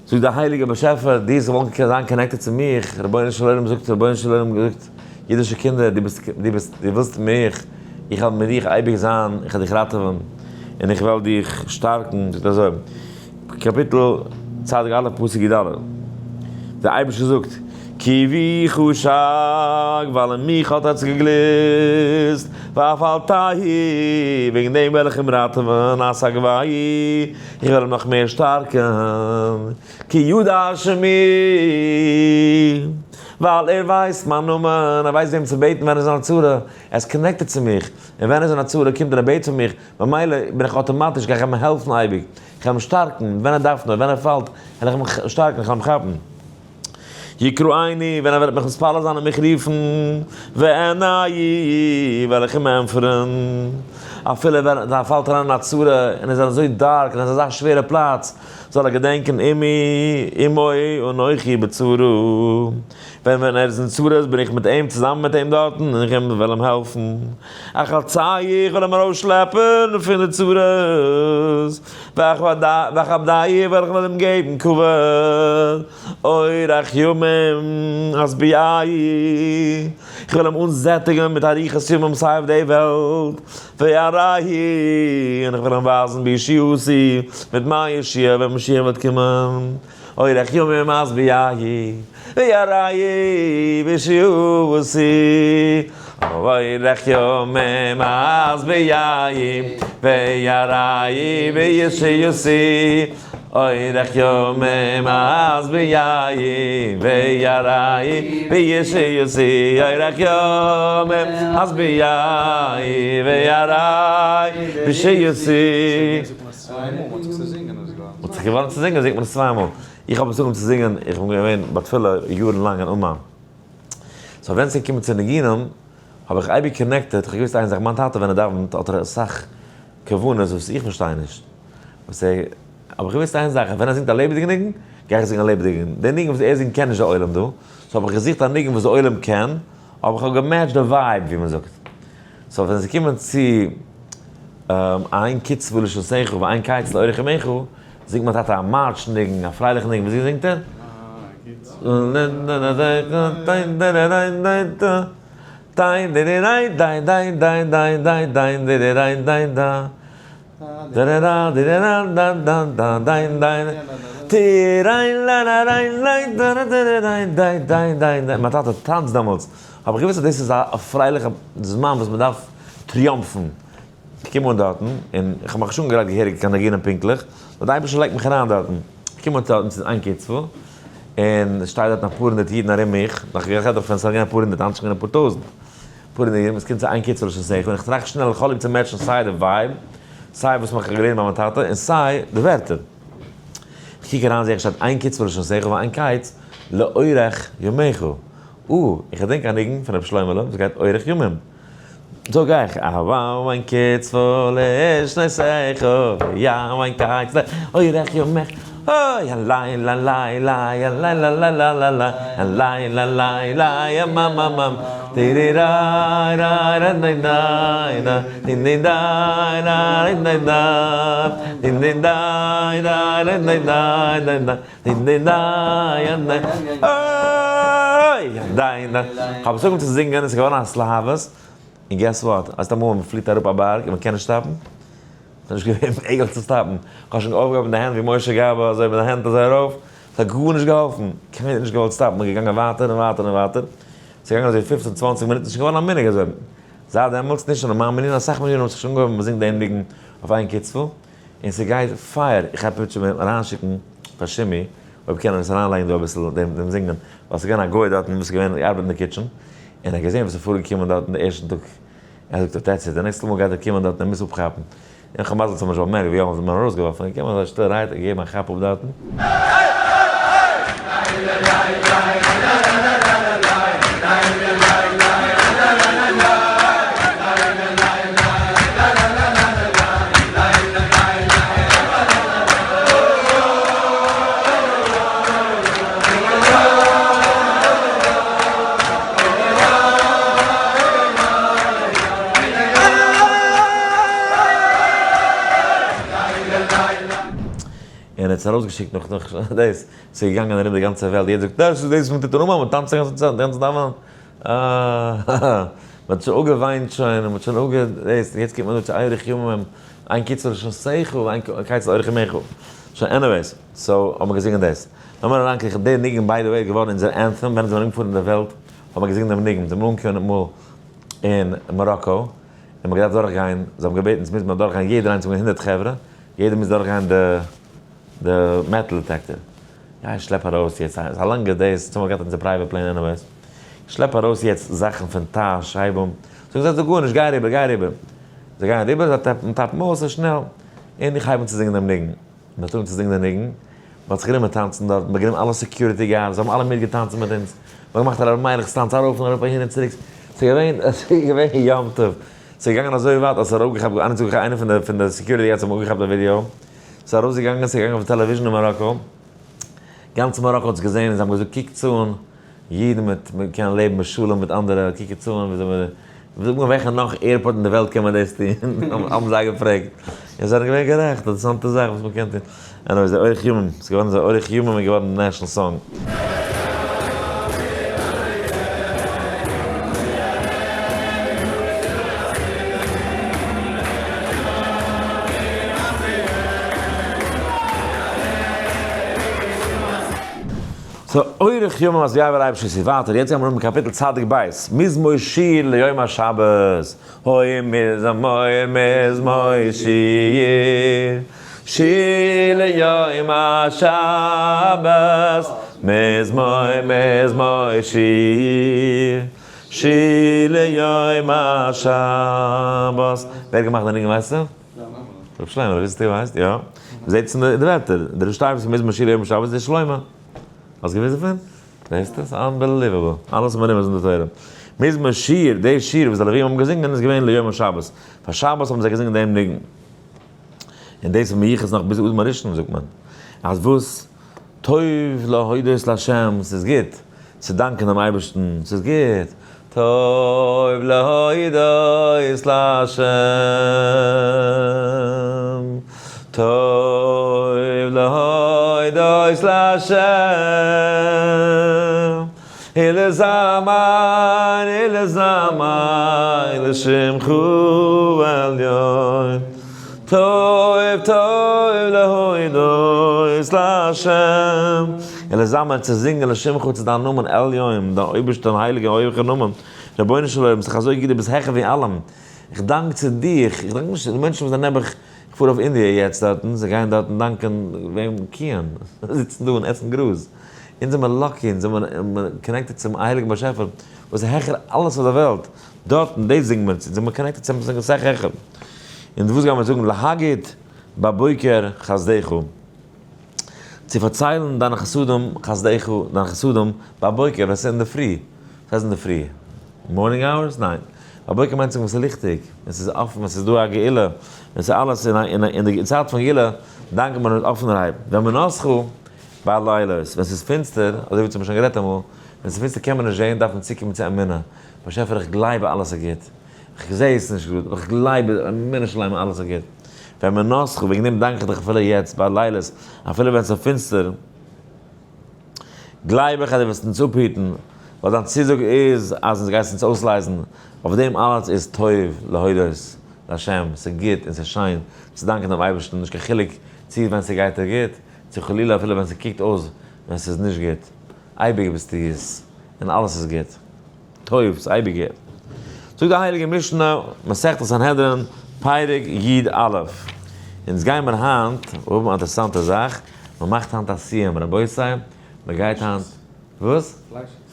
זאגט דער הייליגער באשעפער, דו האסט געוואלט זיין connected צו מיך, רבונו של עולם זאגט, רבונו של עולם געזאגט, אידישע קינדער, דו ביסט, דו ביסט, דו ווילסט מיך, איך וועל מיט דיך אייביג זיין, איך וועל דיך ראטעווען, און איך וועל דיך שטארקן, זאגט אזוי, קאפיטל צדיק א' פסוק י ד, דער אייבערשטער זאגט, כי בי חשק, ווייל אין מיך האט עטץ געגליסט, ואפלתהו, וועגן דעם וועל איך אים ראטעווען, אשגבהו, איך וועל אים נאך מער שטארקן, כי ידע שמי. ווייל ער ווייסט מיין נאמען, ער ווייסט וועם צו בעטן ווען ער איז אין א צרה, ער איז connected צו מיך, און ווען ער איז אין א צרה קומט ער און בעט פון מיך, ממילא בין איך אטאמאטיש גיי איך אים העלפן אייביג, איך וועל אים שטארקן, ווען ער דארף נאר, ווען ער פאלט, וועל איך אים שטארקן, איך וועל אים כאפן. יקראני, ווען ער וועט מיך מתפלל זיין און מיך רופן, ואענהו, וועל איך אים ענטפערן. אפילו ווען ער פאלט אריין אין א צרה, און עס איז אזוי dark, און עס איז אזא שווערע פלאץ, זאל ער געדענקען עמי, עמו אנכי בצרה. ווען ווען ער איז אין צרות בין איך מיט אים, צוזאמען מיט אים דארטן, און איך וועל אים העלפן. אחלצהו, איך וועל אים ארויסשלעפן פון די צרות. ואכבדהו, וועל איך וועל אים געבן כבוד. אורך ימים אשביעהו, איך וועל אים אנזעטיגן מיט אריכות ימים סיי אויף די וועלט, ואראהו, און איך וועל אים ווייזן בישועתי, מיט מיין ישועה ווען משיח וועט קומען. אורך ימים אשביעהו, ואראהו בישועתי, אורך ימים אשביעהו, ואראהו בישועתי, אורך ימים אשביעהו, ואראהו בישועתי, אורך ימים אשביעהו, ואראהו בישועתי. מ'האט זיך געווארן צו זינגען זינגט מען עס צוויי מאל. איך האב עס אנגעהויבן צו זינגען, איך בין געווען ביי תפילה יארן לאנג אין אומאן. so ווען ס'איז געקומען צו ניגונים האב איך אייביג connected, איך האב געוואוסט איין זאך, מיין טאטע ווען ער דאווענט האט ער אסאך כוונות וואס איך פארשטיי נישט. וואס ער, האב איך געוואוסט איין זאך, אז ווען ער זינגט א לעבעדיגע ניגון, גיי איך זינגען א לעבעדיגע ניגון. די ניגון וואס ער זינגט קען נישט די עולם דא, so האב איך געזוכט א ניגון וואס די עולם קען, אבער איך האב גע match ט די vibe ווי מ'זאגט. so ווען ס'איז געקומען צו אין קצבה לשנותיך ואין קץ לאורך ימיך, זינגט מיין טאטע א מארטש ניגון, א פרייליכע ניגון, וויאזוי זינגט ער? מיין טאטע טאנצט דעמאלטס, האב איך געוואוסט אז דאס איז א פרייליכע זמן וואס מען דארף טריאומפן. איך קום אן דארטן, און איך האב מיך נישט אנגעגרייט געהעריג קיין ניגונים פונקטליך, נאר די אייבערשטער לייגט מיך אריין דארטן. איך קום אן דארטן צו איין קצבה, און עס שטייט דארטן אפאר הונדערט אידן ארום מיך, נאך איך רעד דאך פון עס זענען געווען אפאר הונדערט, היינט איז שוין געווען אפאר טויזנט. אפאר הונדערט אידן, עס קומט צו אין קצבה לשנותיך, און איך טראכט שנעל, איך האב ליב צו match ן סיי די vibe, סיי וואס מ'האט געלערנט ביי מיין טאטע, און סיי די ווערטער. איך קוק אריין זעה איך שטייט אין קצבה לשנותיך ואין קץ לאורך ימיך. אה, איך געדענק א ניגון פון רבי שלמה'לע וואס גייט אורך ימים. זאג איך, אהבה אין קצבה לשנותיך, ואין קץ לאורך ימיך, אוי הלילה לילה לילה לילה לילה לילה לילה ממממ טיריריי ריי ריי ניי ניי ניי ני ני דיי ריי ניי ניי ני ני דיי ריי ניי ניי ניי ניי ני ני דיי ניי אוי דיי ניי. כ'האב עס אנגעהויבן צו זינגען און ס'איז געווארן א התלהבות, און guess what, אז אמאל מ'פליט אראפ א בארג און מ'קען נישט stop ן, ס'איז נישט געווען מעגליך צו stop ן, כ'האב שוין אויפגעהויבן די הענט ווי משה גבאי אזוי מיט די הענט אזוי ארויף, ס'האט גארנישט געהאלפן, קיינער האט נישט געוואלט stop ן, מ'איז געגאנגען ווייטער און ווייטער און ווייטער, ס'איז געגאנגען אזוי פופצן צוואנציג מינוט, ס'איז שוין געווארן א מנהג אזוי, זייט דעמאלטס, נישט נאר אין מיין מנין, אסאך מנינים האט זיך שוין אנגעהויבן מ'זינגט דעם ניגון אויף אין קצבה, און ס'גייט פייער, איך גיי פשוט אריינשיקן פאר שימי, אויב קען ער עס אריינלייגן דא אביסל דעם זינגען, ווייל ס'איז געווען א גוי דארטן וואס איז געווען געארבעט אין די kitchen, און ער האט געזען וואס איז פארגעקומען דארטן די ערשטן טאג, ער זאגט אויף that's it, די נעקסטע מאל גייט ער קומען דארטן ער מוז אפכאפן, און כ'האב מזל ס'האט מיר נישט באמערקט ווי האבן זיי מיר ארויסגעווארפן, ער איז געקומען אזוי שטילערהייט און געגעבן א כאפ אפ דארטן. און ער האט עס ארויסגעשיקט נאך נאך דאס, ס'איז געגאנגען ארום די גאנצע וועלט, יעדער זאגט דאס איז דאס וואס מ'טוט אין אומאן, מ'טאנצט די גאנצע צייט, די גאנצע דאווענען, אה, מ'האט שוין אפגעוויינט שוין, און מ'האט שוין אפגע דאס, יעצט קומט מען דא צו אורך ימים, אין קצבה לשנותיך ואין קץ לאורך ימיך, שוין anyways, so האט מען געזינגען דאס. לאמיר אריינקריכן, דער ניגון by the way איז געווארן אונזער anthem, ווען אונז זענען ארומגעפארן אין די וועלט האט מען געזינגען דעם ניגון, זענען מיר אנגעקומען אמאל אין מאראקא, און מ'האט געדארפט דורכגיין, זיי האבן געבעטן, מוז מען דורכגיין יעדער איינס, ס'איז געווען הונדערט חברה, יעדער מוז דורכגיין די די metal detector. גיי שלעפ ארויס יעצט, ס'איז א לאנגע דאס, אונז האבן געהאט אונזער private plane anyways, שלעפ ארויס יעצט זאכן פון טאש, הייב אן, זאג זיי זאג גארנישט, גיי אריבער, גיי אריבער. זיי גייען אריבער, זיי טאפן טאפן אויס און שנעל, און איך הייב אן צו זינגען דעם ניגון. מען האט אן צו זינגען דעם ניגון, מען האט זיך גענומען טאנצן דארט, מען האט גענומען אלע security guards, זיי האבן אלע מיטגעטאנצן מיט אונז, מען האט געמאכט א רבי מיילעך'ס טאנץ ארויף און אראפ אהין און צוריק, ס'איז געווען, ס'איז געווען יום טוב, ס'איז געגאנגען אזוי ווייט אז ס'איז אראפגעכאפט, איינער זאגט איינער פון די פון די security guards האבן אפגעכאפט די ווידיאו, ס'איז ארויסגעגאנגען, ס'איז געגאנגען אויף television אין מאראקא, גאנץ מאראקא האט עס געזען און זיי האבן געזאגט קוקטס אן, אידן מיט מען קען לעבן בשלום מיט אנדערע, קוקטס אן וויאזוי מען, זאג מיר וועלכע נאך airport אין די וועלט קען מען דאס טון, האבן זיי געפרעגט, און זיי זענען געווען גערעכט, אינטערעסאנטע זאך וואס מען קען טון, anyways די אורך ימים, ס'איז געווארן אזוי אורך ימים איז געווארן די national song. So אורך ימים אז יעבור אייבערשטער ס'איז ווייטער, יעצט גיימיר אן מיט קאפיטל צדיק ב', מזמור שיר ליום השבת, הוי מזמור מזמור שיר, שיר ליום השבת, מזמור מזמור שיר, שיר ליום השבת. ווער האט געמאכט די ניגון ווייסטו? ר' שלמה, וויסטו ווייסט? יא. מ'זעט עס אין די ווערטער, די ראשי תיבות פון מזמור שיר ליום השבת איז שלמה. האסט געוואוסט דערפון? זעסט עס? Unbelievable. אלעס מרומז אין די תורה. מזמור שיר, די שיר וואס די לווים האבן געזינגען איז געווען ליום השבת. פאר שבת האבן זיי געזינגען דעם ניגון. און דאס איז מיוחס נאך ביז אדם הראשון זאגט מען. אז וואס? טוב להודות לה', ס'איז גוט צו דאנקען דעם אייבערשטן, ס'איז גוט. טוב להודות לה', טוב להודות לה', ולזמר ולזמר לשמך עליון, טוב טוב להודות לה', ולזמר צו זינגען לשמך צו דיין נאמען עליון, דיין אויבערשטער הייליגער הויכער נאמען, רבונו של עולם, ס'איז אזוי גוט דו ביסט העכער ווי אלעם, איך דאנק צו דיך, איך דאנק נישט די מענטשן וואס זענען נעבעך, איך פאר אויף אינדיע יעצט דארטן, זיי גייען דארטן דאנקען וועם קיען, זיצן דא און עסן גראז, אונז זעמער lucky, אונז זעמער connected צום הייליגן באשעפער וואס איז העכער אלעס אויף דער וועלט, דארטן, דאס זינגט מען, אונז זעמער connected צו עפעס אסאך העכער. און וואס גייען מיר זאגן, להגיד בבוקר חסדך, צו פארציילן דיינע חסדים, חסדך, דיינע חסדים, בבוקר, ווען ס'איז אינדערפרי, וואס הייסט אינדערפרי? Morning hours? ניין. בבוקר מיינט זיך ווען ס'איז ליכטיג, ווען ס'איז אפן, ווען ס'איז דא א גאולה, ווען ס'איז אלעס אין די צייט פון גאולה, דאנקט מען מיט אפענערהייט. ואמונתך בלילות, ווען ס'איז פינסטער, אזוי ווי אונז האבן שוין גערעדט אמאל, ווען ס'איז פינסטער קען מען נישט זען, דארף מען צוקומען צו אמונה. באשעפער איך גלייב אלעס איז גוט. איך זע עס נישט גראד, אבער איך גלייב אמונה שלימה אלעס איז גוט. ואמונתך, וועגן דעם דאנק איך דיך אפילו יעצט בלילות, אפילו ווען ס'איז פינסטער, גלייב איך אז דו וועסט אונז אפהיטן, ווייל דיין צוזאג איז אז אונז גייסט אונז אויסלייזן, אויף דעם אלעס איז טוב להודות לה', ס'איז גוט און ס'איז שיין צו דאנקען דעם אייבערשטן, נישט קיין חילוק צו ווען ס'גייט דיר גוט, צו חלילה אפילו ווען ס'קוקט אויס ווען ס'איז נישט גוט, אייביג ביסטו גוט און אלעס איז גוט, טוב, ס'איז אייביג גוט. זאגט די הייליגע משנה, מסכת סנהדרין, פרק י א, אונז גיימער היינט האבן א אינטערעסאנטע זאך, מען מאכט היינט א סיום רבותי, מען גייט היינט, וואס?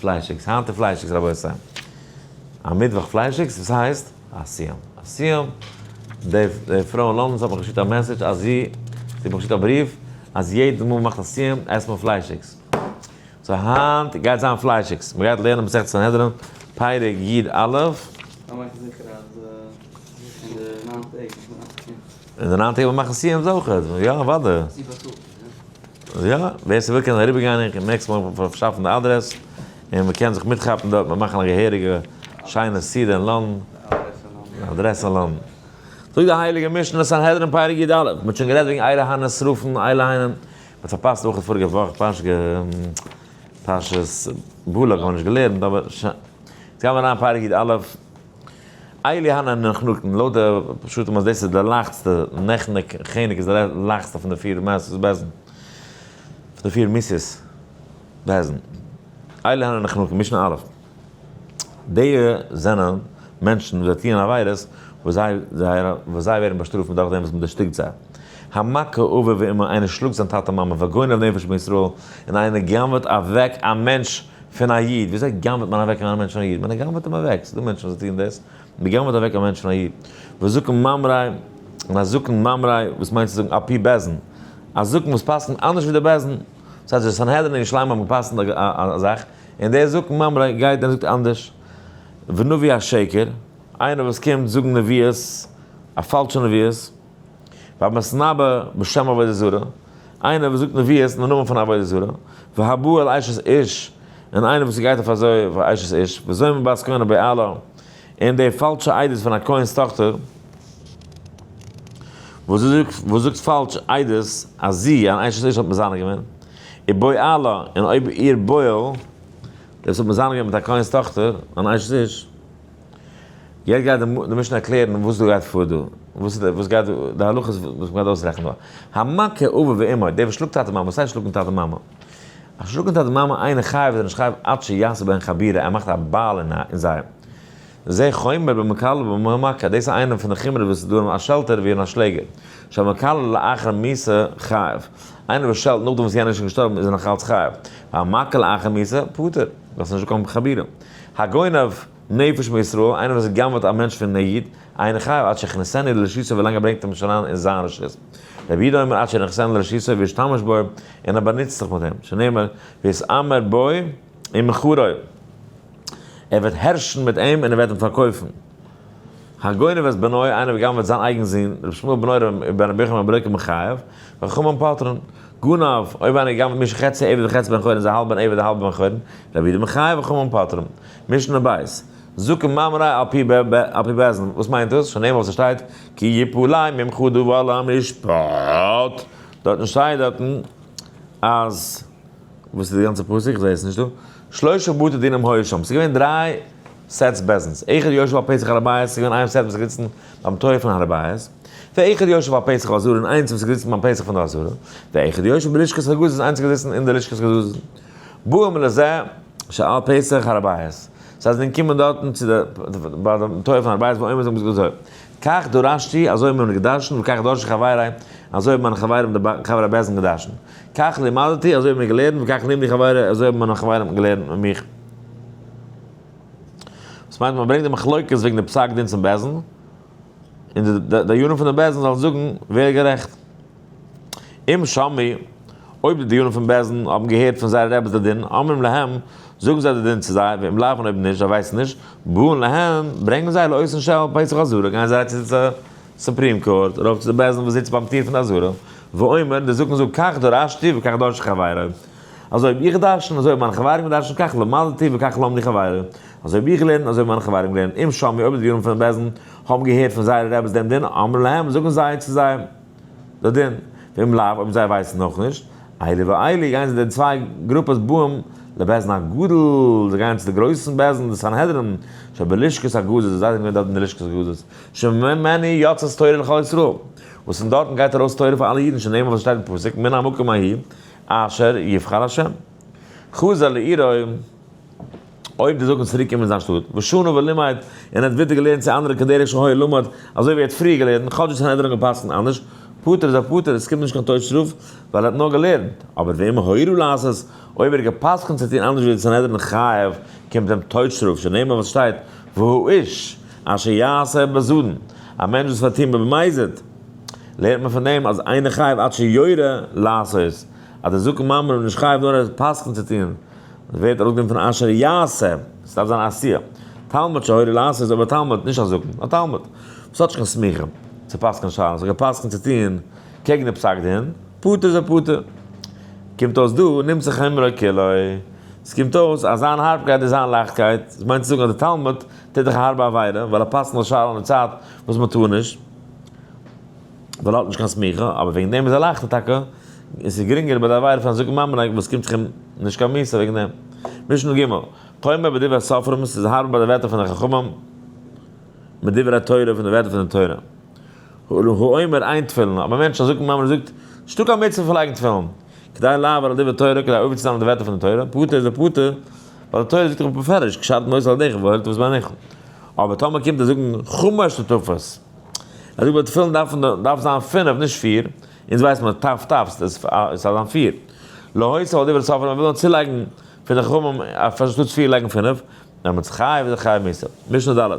פליישיגס, היינט איז פליישיגס רבותי, א מיטוואך פליישיגס, וואס הייסט? א סיום, א סיום, די פרוי אין לאנדאן האט מיך געשיקט א message אז זי, זי האט מיך געשיקט א בריוו אז יעדע מאל מען מאכט א סיום עסט מען פליישיגס, so היינט גייט זיין פליישיגס, מען גייט לערנען מסכת סנהדרין פרק י א. מאך זיכער אז אין די ניין טעג איז מען אויף סיום. אין די ניין טעג וועט מען מאכן סיום אויכעט, יא אוודאי. זי באצאלט, יא? ווער ס'וויל קען אריבערגיין איך און next מאל פארשאפן די אדרעס, און מ'קען זיך מיטכאפן דארט, מיר מאכן א געהעריגע שיינע סעודה אין לאנדאן. די אדרעס אין לאנדאן. זאגט די הייליגע משנה סנהדרין פרק י א, מ'האט שוין גערעדט וועגן אלו הנשרפין אלו הן, מ'האט פארפאסט אויך פאריגע וואך פרשת בלק האבן מיר נישט געלערנט אבער שוין. יעצט גיימיר אריין פרק י א. אלו הנחנקין, לויט די פשטים אז דאס איז די לייכטסטע, נחנק, חנק איז די לייכטסטע פון די פיר מעשות בית דין, פון די פיר מיתות בית דין. אלו הנחנקין, משנה א', די זענען מענטשן וואס זיי טוען עבירות וואס זיי וואס זיי ווערן באשטראפט דורך דעם וואס מען דערשטיקט זיי. המכה אביו ואמו, איינער שלאגט זיין טאטע מאמע, וגונב נפש מישראל, און איינער גנב'עט אוועק א מענטש פון א איד, וויאזוי גנב'עט מען אוועק א מענטש פון א איד? מען גנב'עט אים אוועק, ס'דא מענטשן וואס טוען דאס, מען גנב'עט אוועק א מענטש פון א איד. וזקן ממרא, און א זקן ממרא, וואס מיינט צו זאגן על פי בית דין, א זקן וואס פסק'נט אנדערש ווי די בית דין, דאס הייסט די סנהדרין אין ירושלים האבן געפסק'נט א זאך, און דער זקן ממרא גייט און זאגט אנדערש. ונביא השקר, איינער וואס קומט זאגן נביאות, א פאלשע נביאות, והמתנבא בשם עבודה זרה, איינער וואס זאגט נביאות אין די נאמען פון עבודה זרה, והבא אל אשת איש, און איינער וואס גייט אויף אזוי אויף אשת איש, וזומם בת כהן ובועלה, און די פאלשע עדות פון א כהן'ס טאכטער, וואס זאגט פאלש עדות אז זי, אן אשת איש, האט מזנה געווען, ובועלה, און אויב איר בועל, דער וואס האט מזנה געווען מיט א כהן'ס טאכטער, אן אשת איש, יעצט גייט די משנה ערקלערן וואס דא גייט פאר דא, וואס איז וואס גייט די הלכות וואס מ'גייט אויסרעכענען דא. המכה אביו ואמו, דער וואס שלאגט טאטע מאמע, וואס הייסט שלאגן טאטע מאמע? א שלאגן טאטע מאמע אינו חייב איז ער נישט חייב עד שיעשה בהן חבורה, ער מאכט א בייל אין זיי. זה חומר במקלל ובמכה, דאס איז איינע פון די חומרות וואס איז דא אין א שעלטער ווי אין א שלעגער. שהמקלל לאחר מיתה חייב. איינער וואס שעלט נאכדעם וואס יענער איז שוין געשטארבן איז ער נאך אלץ חייב. והמכה לאחר מיתה פטור, ווייל ס'איז נישטא קיין חבורה. הגונב נפש מישראל, איינער וואס גנב'עט א מענטש פון א איד, אינו חייב עד שיכניסנו לרשותו ווילאנג ער ברענגט אים נישט אריין אין זיין רשות. רבי יהודה אומר עד שיכניסנו לרשותו וישתמש בו, און ער באנוצט זיך מיט אים, שנאמר ויתעמר בו ומכרו, ער וועט הערשן מיט אים און ער וועט אים פארקויפן. הגונב את בנו, איינער וואס גנב'עט זיין אייגן זון, רבי ישמעאל בנו בן רבי יוחנן בן ברוקה מחייב, וחכמים פוטרין. גנב, אויב איינער גנב'עט מי שחצי עבד וחצי בן חורין איז א האלב בן עבד א האלב בן חורין, רבי יהודה מחייב וחכמים פוטרין. משנה בית. זקן ממרא על פי על פי בית דין, וואס מיינט דאס? שנאמר וואס עס שטייט כי יפלא ממך דבר למשפט, דארטן שטייט דארטן אז. וואס איז די גאנצע פסוק? איך זעה עס נישט דא. שלושה בתי דינים היו שם, ס'איז געווען דריי sets בית דין'ס, אחד יושב על פתח הר הבית, ס'איז געווען איין set וואס איז געזיצן ביים טויער פון הר הבית, ואחד יושב על פתח העזרה, און איינס וואס איז געזיצן ביים פתח פון די עזרה, ואחד יושב בלשכת הגזית, און איינס איז געזיצן אין די לשכת הגזית. באים לזה שעל פתח הר הבית, זיי זענען געקומען דארטן צו די ביי דעם טויער פון הר הבית, ואומרים זיי האבן געזאגט אזוי, כך דרשתי, אזוי האבן מיר געדרשנט, וכך דרשו חברי, אזוי האבן מיינע חברים די חברי בית דין געדרשנט. כך לימדתי, אזוי האבן מיר געלערנט, וכך לימדו חברי, אזוי האבן מיינע חברים געלערנט מיט מיך. וואס מיינט מען ברענגט די מחלוקת וועגן די פסק דין צום בית דין, און די דיינים פון די בית דין זאלן זאגן ווער איז גערעכט. אם שמעו, אויב די דיינים פון בית דין האבן געהערט פון זייערע רעבעס די דין, אומרים להם, זאגן זיי די דין צו זיי, ואם לאו און אויב נישט, זיי ווייסן נישט, באין להם, ברענגען זיי לאותן שעל פתח העזרה, גייען זיי צו די Supreme Court, ארויף צו די בית דין וואס זיצט ביים טיר פון די עזרה, ואומר, די זקן זאגט כך דרשתי וכך דרשו חברי, אזוי האב איך געדרשנט, אזוי האבן מיינע חברים געדרשנט, כך למדתי וכך למדו חברי, אזוי האב איך געלערנט, אזוי האבן מיינע חברים געלערנט, אם שמעו, אויב די דיינים פון בית דין האבן געהערט פון זייערע רעבעס דעם דין, אמרו להם, זאגן זיי צו זיי די דין, ואם לאו, אויב זיי ווייסן נאך נישט, אלו ואלו, גייען זיי די צוויי גרופעס באים לבית דין הגדול, זיי גייען צו די גרויסן בית דין, די סנהדרין, שבלשכת הגזית, זיי זענען געווען דארט אין די לשכת הגזית. שממנו יצאת תורה לכל ישראל, וואס פון דארטן גייט ארויס תורה פאר אלע אידן, שנאמר וואס שטייט אין פסוק, מן המקום ההוא אשר יבחר השם. חזר לעירו, אויב דער זקן צוריק קומען אין זיין שטאט, ושנה ולימד, און ער האט ווידער געלערנט צו אנדערע כדרך שהיה לומד, אזוי ווי ער האט פריער געלערנט, כאטש די סנהדרין האבן גע'פסק'נט אנדערש, פטור איז ער פטור, עס קומט נישט קיין טויט שטראף, ווייל ער האט נאר געלערנט, אבער ואם הורה לעשות, אויב ער האט גע'פסק'נט צו טון אנדערש ווי די סנהדרין חייב, קומט אים טויט שטראף, שנאמר וואס שטייט, והאיש. אשר יעשה בזדון, א מענטש וואס פארטוהן במזיד, לערנט מען פון דעם אז אינו חייב עד שיורה לעשות, אז דער זקן ממרא איז נישט חייב נאר ער פסק'נט צו טוהן, עס ווערט אראפגענומען פון אשר יעשה, עס דארף זיין עשיה, תלמיד שהורה לעשות, אבער א תלמיד, נישט א זקן, א תלמיד, וואס האט נישט קיין סמיכה צו פסק'נען שאלות, האט גע'פסק'נט צו טוהן קעגן די פסק דין, פטור איז ער פטור. קומט אויס דא, נמצא חומרו כולו, עס קומט אויס אז זיין הארבקייט איז זיין לייכטקייט, עס מיינט צו זאגן אז דער תלמיד טוט דאך א הארבע עבירה, ווייל ער פסק'נט א שאלה אין די צייט וואס מען טאר נישט, ווייל ער האט נישט קיין סמיכה, אבער וועגן דעם איז ער לייכטער טאקע, און ס'איז גרינגער ביי די עבירה פון א זקן ממרא וואס קומט זיך אים נישט קיין מיתה וועגן דעם. משנה ג', חומר בדברי סופרים, ס'איז הארב ביי די ווערטער פון די חכמים, מדברי תורה, פון די ווערטער פון די תורה. האומר אין תפילין, אבער א מענטש א זקן ממרא זאגט, נישטא קיין מצוה פון לייגן תפילין. כדי לעבור על דברי תורה, כדי עובר צו זיין אויף די ווערטער פון די תורה, פטור איז ער פטור, ווייל די תורה זאגט דאך בפירוש, קשרתם אותי על ידיך והורדתם את בעיניך. אבער טאמער קומט ער זאגן חמש טוטפות, ער זאגט ביי תפילין דארף זיין פינף נישט פיר, אונז ווייסט מען טף טף, עס איז אזאן פיר. להוסיף על דברי סופרים, מען וויל נאר צולייגן פון די חכמים אנשטאט פיר לייגן פינף, דעמאלטס חייב איז ער חייב מיתה. משנה ד'.